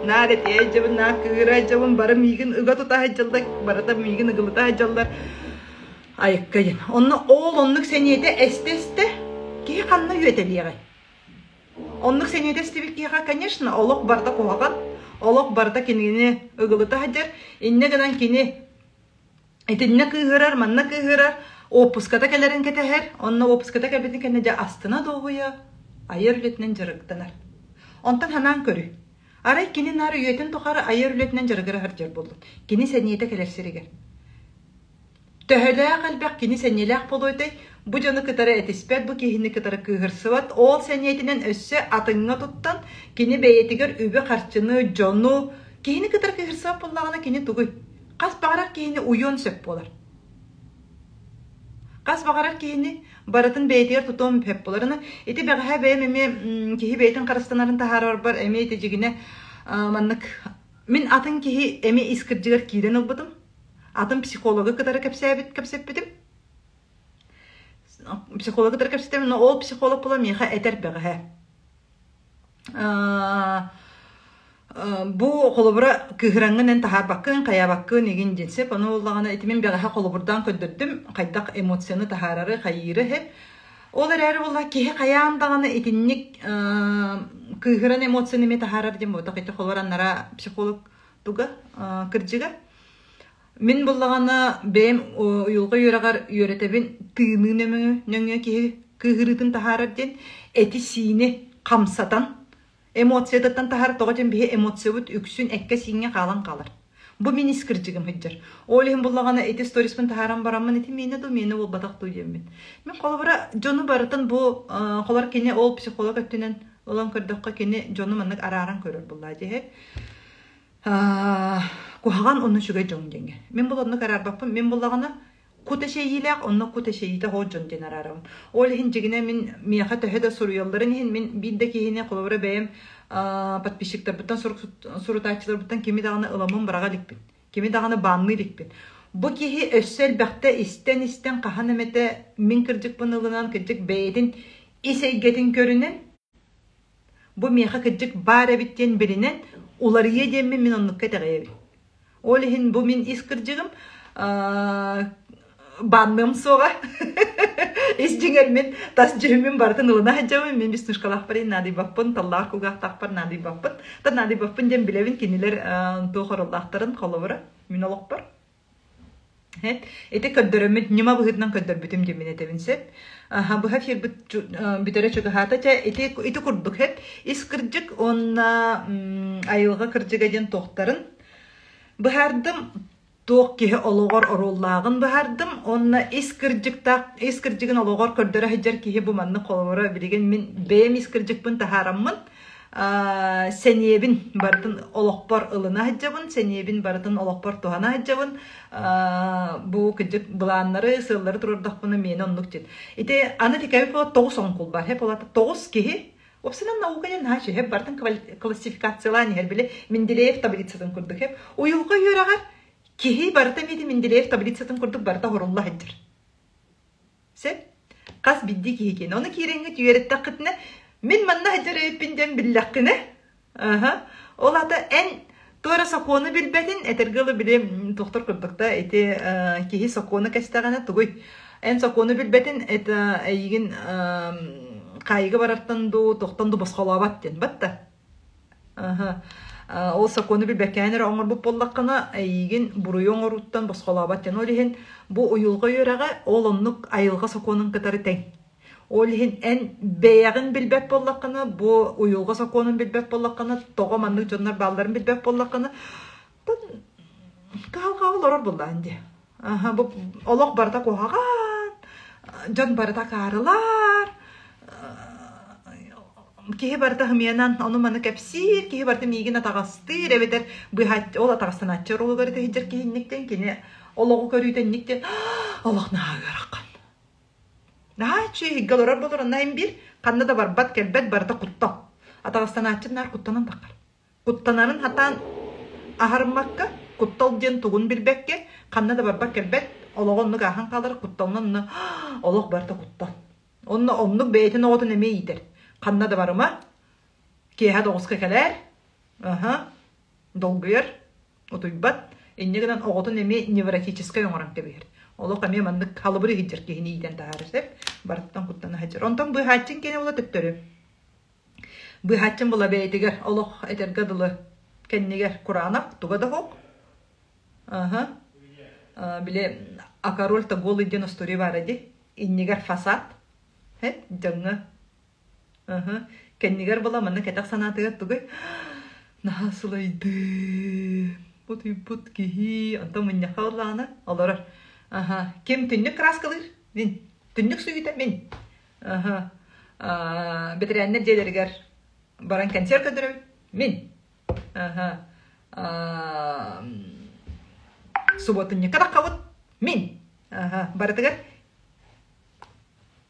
S1: Наар этиэ дьабын, наар кыыра дьабын, бары миигин ыга тута сылдьаллар, барыта миигин ыгылыта сылдьаллар. Айыкка диэн. Онно ол оннук сэниэтэ эстэ-эстэ киһи ханна үөтэлиэҕэй? Оннук сэниэтэ эстибит киһиэхэ, конечно, олох барыта куһаҕан, олох барыта кинини ыгылыта сылдьар. Иннэ гынан кини Итиннэ кыыһырар, манна кыыһырар, уоппуската кэлэрин кэтэһэр, онно уоппуската кэлбитин кэннэ дьэ астына дуоһуйа, айар үлэтинэн дьарыктанар. Онтон санаан көрүй. Арай кини наар үйэтин тухары айар үлэтинэн дьарыгыра сылдьар буоллун. Кини сэниэтэ кэлэр сиригэр. Төһөлөөх элбэх кини сэниэлээх буолуой бу дьону кытары этиспэт, бу киһини кытары кыыһырсыбат, ол сэниэтинэн өссө атыҥҥа туттан, кини бэйэтигэр үбү-харчыны, дьону, киһини кытары кыыһырсыбат буоллаҕына кини тугуй? Хас баҕарар киһини уйуон сөп буолар. Хас баҕарар киһини барытын бэйэтигэр тутуон сөп буолар. Аны ити бэҕэһээ бэйэм эмиэ киһи бэйэтин харыстанарын таһаарарбар эмиэ ити дьигинэ маннык мин атын киһи эмиэ ис кырдьыгар киирэн ылбытым. Атын психологы кытары кэпсээбит кэпсэппитим. Психологы кытары кэпсэтим, но ол психолог була миэхэ этэр бэҕэһээ. Бу холобура кыыһыраҥҥын эн таһаарбаккын, хайаабаккын игин диэн сөп. Ону буоллаҕына ити мин бэҕэһээ холобурдаан көрдөрдүм, хайдах эмоцияны таһаарары, хайыыры иһин. Ол эрээри буолла киһи хайаан даҕаны итинник кыыһыран эмоцияны эмиэ таһаарар диэн буолбатах. Ити холобур аннара психолог туга кырдьыга. Мин буллаҕына бэйэм уйулҕа үөрэҕэр үөрэтэбин тыыныы нөҥүө киһи кыыһырыытын таһаарар диэн эти-сиини хамсатан эмоциятыттан таһаар тоҕо диэн биһи эмоциябыт үксүн эккэ-сииҥҥэ хаалан хаалар. Бу мин ис кырдьыгым сылдьар. Ол иһин буллаҕына ити сториспын таһааран бараммын ити миэнэ дуу миэнэ буолбатах дуу диэммин. Мин холобура дьону барытын бу холор кини ол психолог өттүнэн ылан көрдөххө кини дьону маннык арааран көрөр буллаа дии. Куһаҕан онно үчүгэй дьон диэҥҥэ. Мин бұл оннук араарбаппын. Мин буллаҕына кут эчэйиилээх, онно кут эчэйиитэ хоот дьон диэн араарабын. Ол иһин дьигинэ мин миэхэ төһө да суруйалларын иһин мин биир да киһини холобура бэйэм подписчиктарбыттан сурутааччыларбыттан кими даҕаны ыламмын быраҕа иликпин. Кими даҕаны баанныы иликпин. Бу киһи өссө элбэхтэ истэн-истэн хаһан эмэтэ мин кырдьыкпын ылынан кырдьык бэйэтин ис эйгэтин көрүнэн Бу миэхэ кырдьык баар эбит диэн билинэн, уларыйыа диэммин мин оннукка итэҕэйэбин. Ол иһин бу мин ис кырдьыгым баанныам суоҕа. Ис дьиҥэр мин тас дьүһүммүн барытын ылына сылдьабын. Мин веснушкалаахпар наадыйбаппын, таллаах кулгаахтаахпар наадыйбаппын. Та наадыйбаппын диэн билэбин кинилэр туох ороллоохторун холобура мин олохпор. Ити көрдөрөммүт ньыма быһыытынан көрдөрбүтүм диэммин этэбин сөп. Аха быһа эфирбит бүтэрэ чугаһаата. Чэ ити ити курдук хэт ис кырдьык уонна айылҕа кырдьыга диэн туохтарын быһаардым. Туох киһи олоҕор оруоллааҕын быһаардым уонна ис кырдьыктаах ис кырдьыгын олоҕор көрдөрө сылдьар киһи бу маннык холобура билигин мин бэйэм ис кырдьыкпын таһаараммын сэниэбин барытын олохпор ылына сылдьабын, сэниэбин барытын олохпор туһана сылдьабын. Бу кырдьык былааннары, сыаллары туруордахпына миэнэ оннук диэн. Ити аны тикэбит буола тоҕус оҥкул бар. Хэп олата тоҕус киһи Уопсайынан наука диэн наһаа үчүгэй барытын классификациялаан иһэр били Менделеев таблицатын курдук хэп. Уйулҕа үөрэҕэр киһи барыта эмиэ Менделеев таблицатын курдук барыта хорулла сылдьар. Сөп. Хас биирдии киһи киэнэ. Ону киирэҥҥит үөрэттэххитинэ, мин манна сылдьар эбиппин диэн биллэххинэ, аха, ол аата эн туора сокуону билбэтин, этэргэ дылы били туохтар курдук да ити киһи сокуону кэстэҕинэ тугуй? Эн сокуону билбэтин, это эйигин хаайыыга барартан дуу, туохтан дуу босхолообот диэн батта. Аһа. Ол сокуону билбэккээн эрэ оҥорбут буоллаххына, эйиигин буруйу оҥорууттан босхолообот диэн. Ол иһин бу уйулҕа үөрэҕэ ол оннук айылҕа сокуонун кытары тэҥ. Ол иһин эн бэйэҕин билбэт буоллаххына, бу уйулҕа сокуонун билбэт буоллаххына, тоҕо маннык дьоннор баалларын билбэт буоллаххына, кыһалҕаҕа олорор буоллаҕын дии. Аһа, бу олох барыта куһаҕан, дьон барыта акаарылар, киһи барыта ымыйанан ону-маны кэпсиир, киһи барыта миигин атаҕастыыр эбэтэр быһааччы ол атаҕастанааччы оруолугар сылдьар киһи инниктэн кини олоҕу көрүүтэ инниктэн олох наһаа ыарахан. Наһаа үчүгэй иһиггэ олорор буолар, онно иһин биир ханна да барбат, кэлбэт барыта куттал. Атаҕастанааччы наар куттанан таххар. Куттанарын сатаан аһарыммакка, куттал диэн тугун билбэккэ, ханна да барбат-кэлбэт, олоҕо оннук ааһан хаалар, кутталынан онно олох барыта куттал. Онно оннук бэйэтин оҕотун эмиэ иитэр. Ханна да барыма, киэһэ тоҕуска кэлээр, аһа, долгуйар, утуйбат. Инньэ гынан оҕотун эмиэ невротическай оҥорон кэбиһэр. Олох эмиэ маннык халыбыр иһдьэр киһини иитэн таһаарар сөп. Барыттан куттана сылдьар. Онтон быыһааччыҥ киэнэ буола төттөрү. Быыһааччым була бэйэтигэр олох этэргэ дылы кэннигэр кураанах туга да суох. Аһа. Били «А король-то голый» диэн остуоруйа баара дии. Иннигэр фасад. Дьоҥҥо. Аһа. Кэннигэр була манна кэтэх санаатыгар тугуй? Наһаа сылайдым. Утуйбут киһи. Онтон мунньахха ыллаҕына олорор. Аха. Ким түннүк кырааскалыыр? Мин. Түннүк сүгүтэ мин. Аха. Бэтэрээннэр дьиэлэригэр баран кэнсиэр көрдөрөбүт. Мин. Аха. Субуотунньукка таххабыт. Мин. Аха. Барытыгар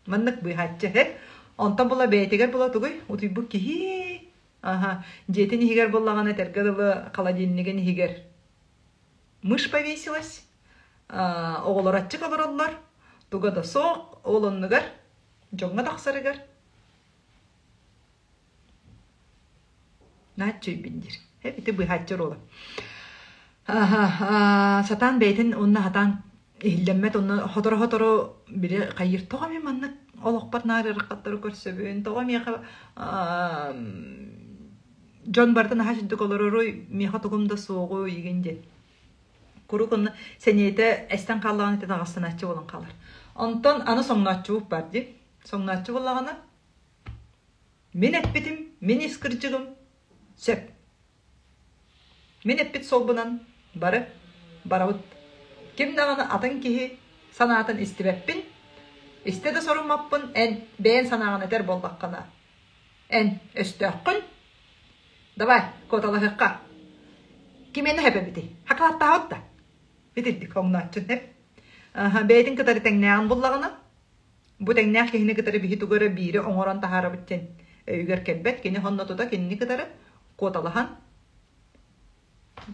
S1: маннык быыһааччы. Онтон була бэйэтигэр була тугуй? Утуйбут киһи. Аха. Дьиэтин иһигэр буоллаҕына этэргэ дылы холодильнигын иһигэр мышь повесилась. Оҕолор аччык олороллор. Туга да суох. Ол оннугар дьоҥҥо тахсарыгар нааччыйбын диир. Ити быыһааччы оруола. Аха, сатаан бэйэтин уонна сатаан иһиллэммэт онно сотору-сотору били хайыыр тоҕо мин маннык олохпор наар ыарахаттары көрсөбүн, тоҕо миэхэ дьон барыта наһаа сүрдүк олороруй, миэхэ тугум да суоҕуй игин диэн. Куруук онно сэниэтэ эстэн хааллаҕына ити таҕастанааччы буолан хаалар. Онтон аны соҥнооччубут баар дии. Соҥнооччу буоллаҕына мин эппитим, мин ис кырдьыгым сөп. Мин эппит суолбунан бары барабыт. Ким даҕаны атын киһи санаатын истибэппин, истэ да соруммаппын эн бэйэн санааҕын этэр буоллаххына, эн өстөөххүн. Давай, куоталаһыахха. Кимиэнэ хэпэбитий? Хакалаттаабыт да? Итирдик хоҥнооччун эп. Бэйэтин кытары тэҥнээҕин буллаҕына, бу тэҥнээх киһини кытары биһи тугу эрэ биири оҥорон таһаарабыт диэн өйүгэр кэлбэт. Кини сонно тута кинини кытары куоталаһан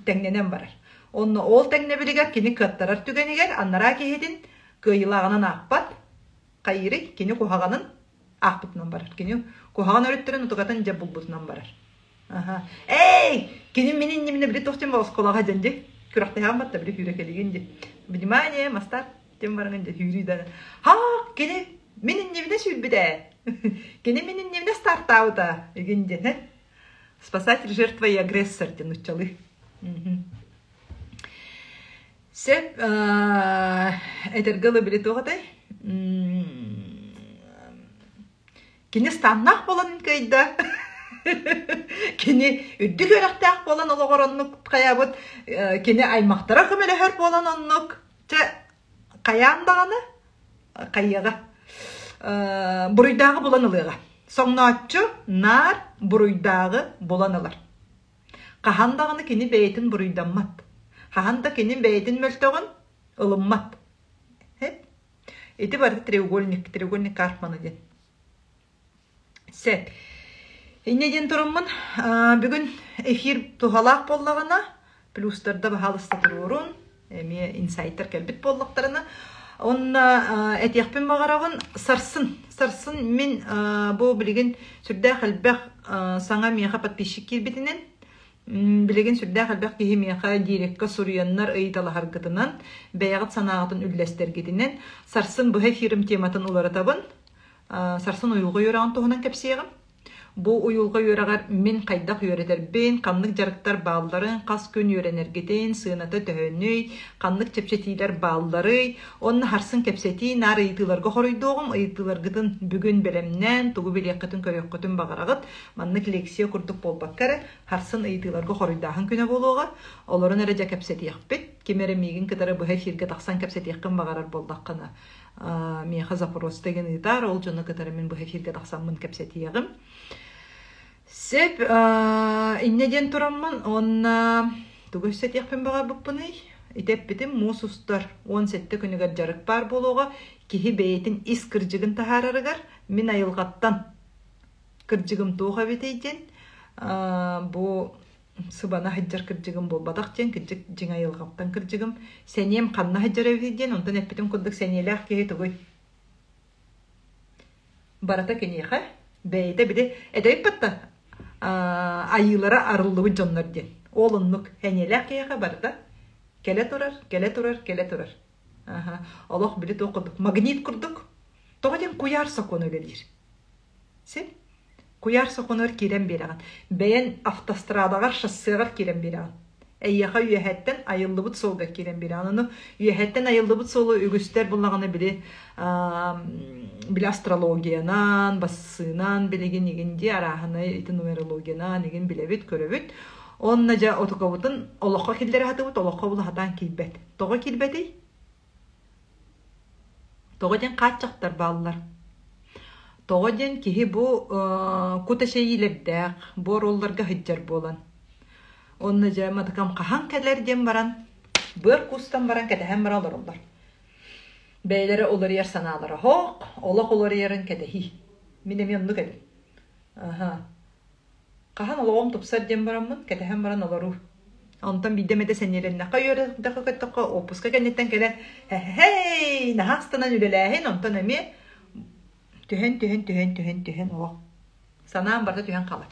S1: тэҥнэнэн барар. Онно ол тэҥнэбилигэр кини кыаттарар түгэнигэр анараа киһитин кыайыылааҕынан аахпат, хайыырый кини куһаҕанын аахпытынан барар. Кини куһаҕан өрүттэрин утугатын дьэ булбутунан барар. Аха. Эй, кини мин иннибинэ били туох диэн оскуолаҕа дьэн дии. Күрэхтэһэҕин батта били сүүрэ кэлигин дии. Внимание, мастар тем бараҥын дьэ сүүрүү да. Ха, кини мин иннибинэ сүүрбүтэ. Кини мин иннибинэ стартаабыта. Игин диэн. Спасатель, жертва и агрессор диэн нуччалыы. Сөп, этэргэ дылы били туох этэй? Кини станнаах буолан кыайда. Кини үрдүк үөрэхтээх буолан олоҕор оннук хайаабыт, кини аймахтара көмөлөһөр буолан оннук. Чэ, хайаан даҕаны хайыаҕа буруйдааҕы булан ылыаҕа. Соҥнооччу наар буруйдааҕы булан ылар. Хаһан даҕаны кини бэйэтин буруйдаммат. Хаһан да кини бэйэтин мөлтөҕүн ылыммат. Ити барыта треугольник, треугольник Карпмана диэн. Сөп. Инньэ диэн тураммын, бүгүн эфир туһалаах буоллаҕына, плюстарда баһаалыста туруорун, эмиэ инсайттар кэлбит буоллахтарына, уонна этиэхпин баҕарабын, сарсын, сарсын мин бу билигин сүрдээх элбэх саҥа миэхэ подписчик киирбитинэн, билигин сүрдээх элбэх киһи миэхэ дирекка суруйаннар ыйыталаһаргытынан, бэйэҕит санааҕытын үллэстэргитинэн, сарсын быһа эфирым тематын уларытабын, Сарсын уйулҕа үөрэҕин туһунан кэпсиэҕим. Бу уйулҕа үөрэҕэр мин хайдах үөрэтэрбин, ханнык дьарыктар баалларын, хас күн үөрэнэргитин, сыаната төһөнүй, ханнык чэпчэтиилэр баалларый, уонна сарсын кэпсэтии наар ыйытыыларга хоруйдуоҕум, ыйытыыларгытын бүгүн бэлэмнээн, тугу билиэххитин-көрүөххүтүн баҕараҕыт. Маннык лекция курдук буолбакка эрэ, сарсын ыйытыыларга хоруйдааһын күнэ буолуоҕа. Олорон эрэ дьэ кэпсэтиэхпит. Ким эрэ миигин кытары быһа эфиргэ тахсан кэпсэтиэххин баҕарар буоллаххына, миэхэ запрос деген ыытаар, ол дьону кытары мин быһа эфиргэ тахсаммын кэпсэтиэҕим. Сөп, инньэ диэн тураммын уонна тугу өссө этиэхпин баҕарбыппыный? Ити эппитим, муус устар 17 күнүгэр дьарык баар буолуоҕа. Киһи бэйэтин ис кырдьыгын таһаарарыгар мин айылҕаттан кырдьыгым туох эбитий диэн бу сыбана сылдьар кырдьыгым буолбатах диэн кырдьык дьиҥ айылҕаттан кырдьыгым сэниэм ханна сылдьар эбитий диэн онтон эппитим курдук сэниэлээх киһи тугуй барыта киниэхэ бэйэтэ били этэбит батта айыылара арыллыбыт дьоннор диэн ол оннук сэниэлээх киһиэхэ барыта кэлэ турар кэлэ турар кэлэ турар аха олох били туох курдук магнит курдук тоҕо диэн куйаар сокуона үлэлиир Син куйаар сокуонугар киирэн биэрэҕин. Бэйэн автострадаҕар, шоссеҕар киирэн биэрэҕин. Эйиэхэ үөһэттэн айыллыбыт суолга киирэн биэрэҕин. Ону үөһэттэн айыллыбыт суолу үгүстэр буллаҕына били били астрологиянан, бассыынан билигин игин дии арааһынай ити нумерологиянан игин билэбит, көрөбүт. Уонна дьэ отукабытын олоххо киллэрэ сатыыбыт, олоххо була сатаан киирбэт. Тоҕо киирбэтий? Тоҕо диэн хааччахтар бааллар. Тоҕо диэн киһи бу кут эчэйиилэрдээх, бу оруолларга сылдьар буолан. Уонна дьэ матыкам хаһан кэлэр диэн баран, быар куустан баран кэтэһэн баран олороллор. Бэйэлэрэ уларыйар санаалара оһох, олох уларыйарын кэтэһии. Мин эмиэ оннук этим. Аһа. Хаһан олоҕум тупсар диэн бараммын, кэтэһэн баран олоруу. Онтон биирдэ эмэтэ сэниэлэннэххэ үөрэхтэххэ көттөххө уоппуска кэнниттэн кэлэн һэһэй наһаа астынан үлэлээһин, онтон эмиэ түһэн түһэн түһэн түһэн түһэн олох санаам барыта түһэн хаалар.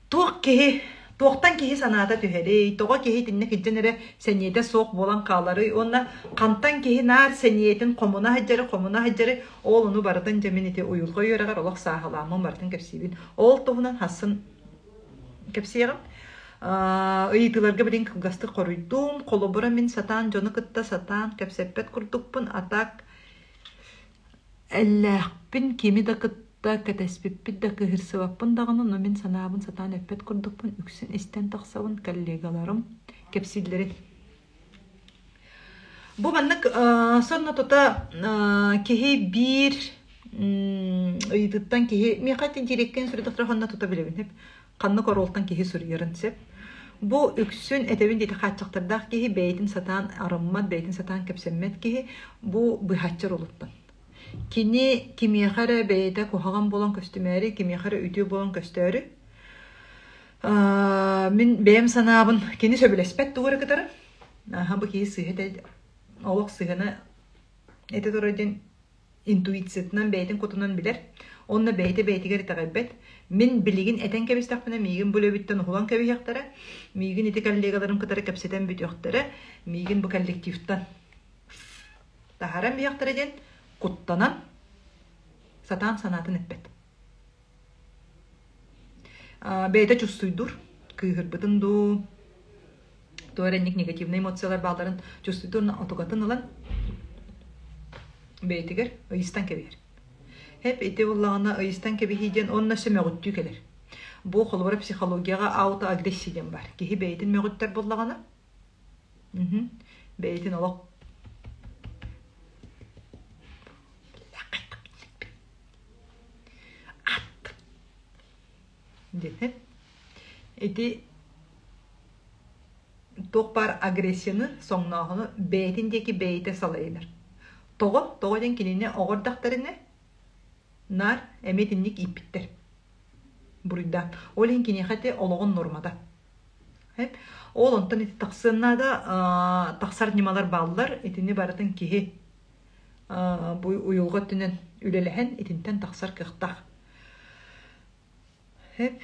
S1: Туох киһи туохтан киһи санаата түһэрий, тоҕо киһи итиннэ кырдьан эрэ сэниэтэ суох буолан хааларый уонна хантан киһи наар сэниэтин хомуна сылдьары, хомуна сылдьары, ол ону барытын дьэ мин ити уйулҕа үөрэҕэр олох сааһылааммын барытын кэпсиибин. Ол туһунан хассын кэпсиэҕим. Ыйытыыларга билигин кылгастык хоруйдуум. Холобура, мин сатаан дьону кытта сатаан кэпсэппэт курдукпун, а так Эллээхпин кими да кытта кэтэспиппит да кыыһырсыбаппын даҕаны, но мин санаабын сатаан эппэт курдукпун, үксүн истэн тахсабын коллегаларым кэпсииллэрин. Бу маннык сонно тута киһи биир ыйытыттан киһи миэхэ диреккин суруйдахтара ханна тута билэбин ханнык оруолтан киһи суруйарын сөп. Бу үксүн этэбин диэти хааччахтардаах киһи бэйэтин сатаан арыммат, бэйэтин сатаан кэпсэммэт киһи бу быһаччы ролуттан. Кини кимиэхэ эрэ бэйэтэ куһаҕан буолан көстүмээри, кимиэхэ эрэ үтүө буолан көстөөрү мин бэйэм санаабын кини сөбүлэспэт тугу эрэ кытары. Аха бу киһи сыыһа олох сыһыана этэ турар диэн интуициятынан бэйэтин кутунан билэр уонна бэйэтэ бэйэтигэр итэҕэйбэт. Мин билигин этэн кэбистэхпинэ миигин бу үлэбиттэн уһулан кэбиһиэхтэрэ, миигин ити коллегаларым кытары кэпсэтэн бүтүөхтэрэ, миигин бу коллективтан таһааран биһиэхтэрэ диэн куттанан сатаан санаатын эппэт. Бэйэтэ чувствуйдуур, кыыһырбытын дуу, туох эрэ инник негативнай эмоциялар баалларын чувствуйдуур отугатын ылан бэйэтигэр ыйыстан кэбиһэр. Хэп ити буоллаҕына ыйыстан кэбиһии диэн уонна өссө мөҕүттүү кэлэр. Бу холобура психологияҕа аутоагрессия диэн баар. Киһи бэйэтин мөҕүттэр буоллаҕына бэйэтин олох диэн Ити туох баар агрессияны, соҥнооһуну бэйэтин диэки бэйэтэ салайынар. Тоҕо? Тоҕо диэн кинини оҕо эрдэхтэринэ наар эмиэ итинник ииппиттэр. Буруйдаан. Ол иһин киниэхэ ити олоҕун нуормата. Ол онтон ити тахсыан наада, тахсар ньымалар бааллар. Итини барытын киһи бу уйулҕа өттүнэн үлэлэһэн итинтэн тахсар кыахтаах. Эп.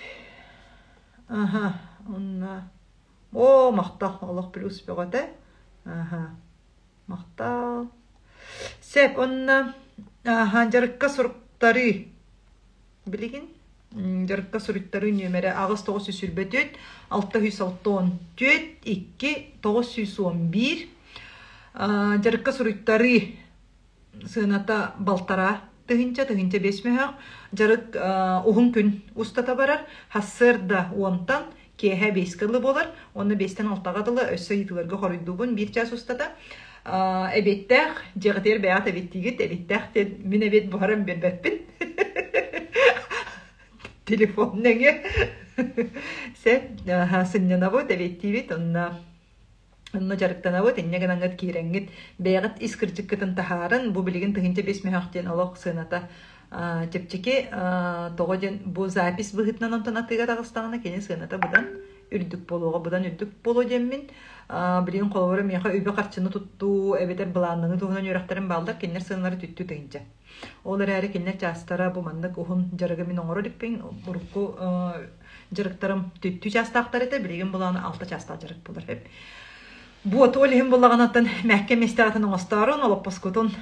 S1: Аха, онно. Оо, махтал, олох плюс бөҕөтө. Аха, махтал. Сеп, онно аха, дьарыкка суруктарыы. Билигин дьарыкка суруйтарыы нүөмэрэ 8924 664 2 911. Дьарыкка суруйтарыы сыаната балтараа тыһыынча, тыһыынча биэс мөһөөх. Дьарык уһун күн устата барар. Сарсыарда уонтан киэһэ биэскэ дылы буолар. Уонна биэстэн алтаҕа дылы өссө ыйытыыларга хоруйдуубун биир чаас устата. Эбиэттээх, дьиэҕитигэр бэйэҕит эбиэттиигит, эбиэттээх диэн мин эбиэт буһаран биэрбэппин. Телефон нөҥүө. Сөп, сынньанабыт, эбиэттиибит, онно Онно дьарыктанабыт, инньэ гынаҥҥыт киирэҥҥит, бэйэҕит ис кырдьыккытын таһааран, бу билигин 1005 мөһөөх диэн олох сыаната чэпчэки, тоҕо диэн бу запись быһыытынан онтон атыыга таҕыстаҕына кини сыаната быдан үрдүк буолуоҕа, быдан үрдүк буолуо диэммин, билигин холобура миэхэ үбү-харчыны туттуу эбэтэр былааннаныы туһунан үөрэхтэрим бааллар, кинилэр сыаналара түттүү тыһыынча. Ол эрээри кинилэр чаастара бу маннык уһун дьарыгы мин оҥоро иликпин, урукку дьарыктарым түттүү чаастаахтар этэ, билигин булааны алта чаастаах дьарык буолар. Буот ол иһин буллаҕынаттан мээккэ миэстэҕитин оҥостоорун, олоппоскутун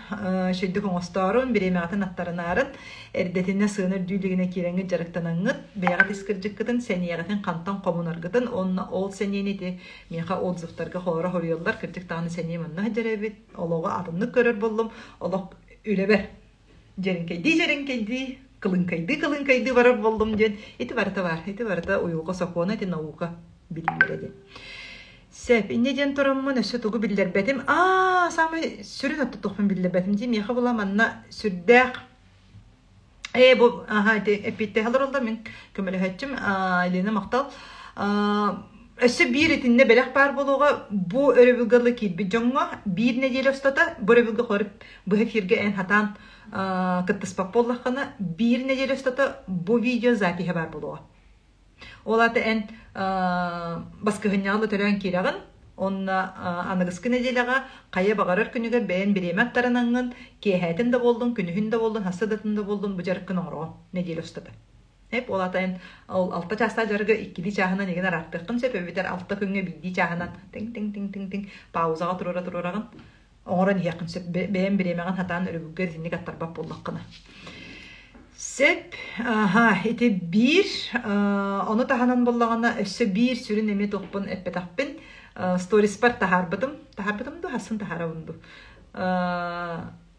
S1: үчүгдүк оҥостоорун, бириэмэҕитин аттарынаарын, эрдэтинэ сыана үрдүү илигинэ киирэҥҥит дьарыктанаҥҥыт, бэйэҕит ис кырдьыккытын, сэниэҕитин хантан хомунаргытын уонна ол сэниэни ити миэхэ отзывтарга холоро хоруйаллар, кырдьык даҕаны сэниэ манна сылдьар эбит, олоҕу атыннык көрөр буоллум, олох үлэбэр биллэрэ диэн. Сөп, инньэ диэн тураммын өссө тугу биллэрбэтим. Аа, саамай сүрүн оттотуохпун биллэрбэтим дии. Миэхэ була манна сүрдээх Ээ, бу аха ити эппиэттэһэ олороллор мин көмөлөһөөччүм Елена махтал. Өссө биир итиннэ бэлэх баар буолуоҕа бу өрөбүлгэ ыла киирбит дьоҥҥо биир нэдиэлэ устата бу өрөбүлгэ холор быһа эфиргэ эн хатаан кыттыспат буоллаххына биир нэдиэлэ устата бу видео запиһа баар буолуоҕа. Ол аата эн баскыһынньаҕы да төрөөн киирэҕин, уонна аныгыскы нэдиэлэҕэ хайа баҕарар күнүгэр бэйэн бириэмэ аттарынаҥҥын, киэһээтин да буоллун, күнүһүн да буоллун, сарсыардатын да буоллун бу дьарыккын оҥороҕун нэдиэлэ устата. Эп ол аата эн ол алта чаастаах дьарыгы иккилии чааһынан игин араартыаххын сөп эбэтэр алта күҥҥэ биирдии чааһынан тиҥ-тиҥ-тиҥ-тиҥ-тиҥ паузаҕа туруора-туруораҕын оҥорон иһиэххин сөп бэйэм бириэмэҕин сатаан өрөбүлгэ итинник аттарбат буоллаххына сөп аха ити биир ону таһынан буоллаҕына өссө биир сүрүн эмиэ туохпун эппэтэхпин сториспар таһаарбытым таһаарбытым дуу хасын таһаарабын дуу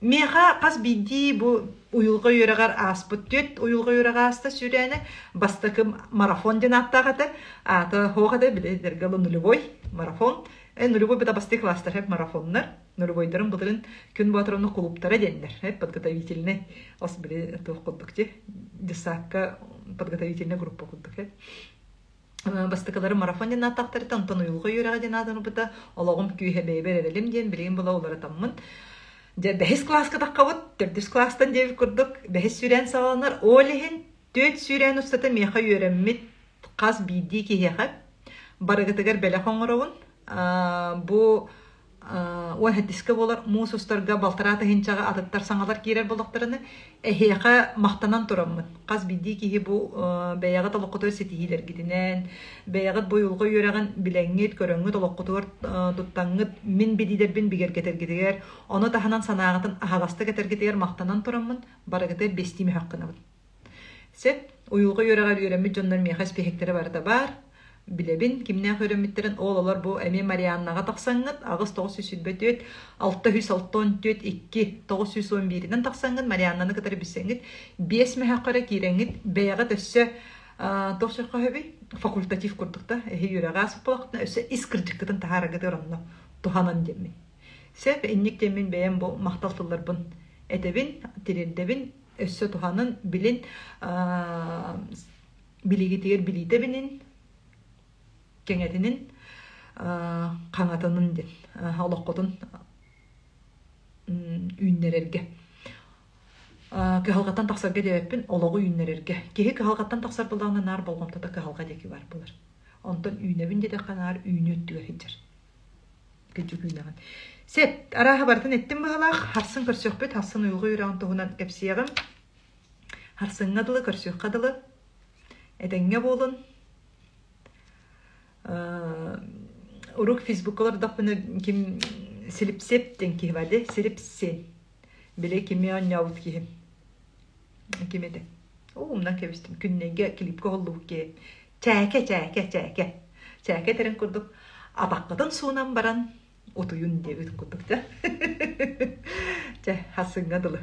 S1: миэхэ хас биирдии бу уйулҕа үөрэҕэр ааспыт түөрт уйулҕа үөрэҕэ ааста сүүрээнэ бастакы марафон диэн ааттаах этэ аата суох этэ били нулевой марафон нулевой быта бастакы класстар марафоннар нулевойдарын былырын күн боотуруну кулууптара диэннэр подготовительный ос били туох курдук ти десакка подготовительная группа курдук бастакылары марафон диэн ааттаахтарыта онтон уйулҕа үөрэҕэ диэн аатырбыта олоҕум күүһэ бэйэбэр эрэлим диэн билигин була уларытаммын дьэ бэһис кылааска таххабыт төрдүс кылаастан диэбит курдук бэһис сүүрээн саҕаланар ол иһин түөрт сүүрээн устата миэхэ үөрэммит хас биирдии киһиэхэ барыгытыгар бэлэх оҥоробун. Бу уон сэттискэ буолар муус устарга балтараа тыһыынчаҕа атыттар саҥалар киирэр буоллахтарына эһиэхэ махтанан тураммын. Хас биирдии киһи бу бэйэҕит олоххутугар ситиһиилэргитинэн, бэйэҕит бу уйулҕа үөрэҕин билэҥҥит, көрөҥҥүт олоххутугар туттаҥҥыт мин билиилэрбин бигэргэтэргитигэр, ону таһынан санааҕытын аһаҕастык этэргитигэр махтанан тураммын барыгытыгар биэстии мөһөх гынабын. Сөп. Уйулҕа үөрэҕэр үөрэммит дьоннор миэхэ испииһэктэрэ барыта баар. Билэбин, кимнээх үөрэммиттэрин ол олор бу эмиэ Марианнаҕа тахсаҥҥыт 8 924 664 2 911-инэн тахсаҥҥыт Марианнаны кытары билсэҥҥит биэс мөһөххө эрэ киирэҥҥит бэйэҕит өссө туох сөпхөһөбүй факультатив курдук да эһи үөрэҕи ааспыт буолахтына өссө ис кырдьыккытын таһаараргытыгар онно туһанан диэммин. Сөп, инник диэммин бэйэм бу махтал тылларбын этэбин, тириэрдэбин өссө туһанын билин билигитигэр билиитэ бинин кэҥэтинин хаҥатынын диэн олоххутун үүннэрэргэ кыһалҕаттан тахсарга диэбэппин олоҕу үүннэрэргэ киһи кыһалҕаттан тахсар буоллаҕына наар болҕомтото кыһалҕа диэки бар буолар онтон үүнэбин диэтэххэ наар үүнүү өттүгэр сылдьар Кырдьык үүнэҕин. Сөп, арааһа барытын эттим быһалаах. Харсын көрсүөхпүт, харсын уйулҕа үөрэҕин туһунан кэпсиэҕим. Харсыҥҥа дылы, көрсүөххэ дылы. Этэҥҥэ буолун. Урук фейсбукка олордохпуна ким Силипсеп диэн киһи бар дии. Силипсен. Били кими оонньообут киһи. Ким этэ? Оо, умнан кэбистим. Күннэйгэ клипка оһоллубут киһи. Чээкэ, чээкэ, чээкэ. Чээкэ этэрин курдук атаххытын суунан баран утуйун диэбит курдук дьэ. Чэ, хасыҥҥа дылы.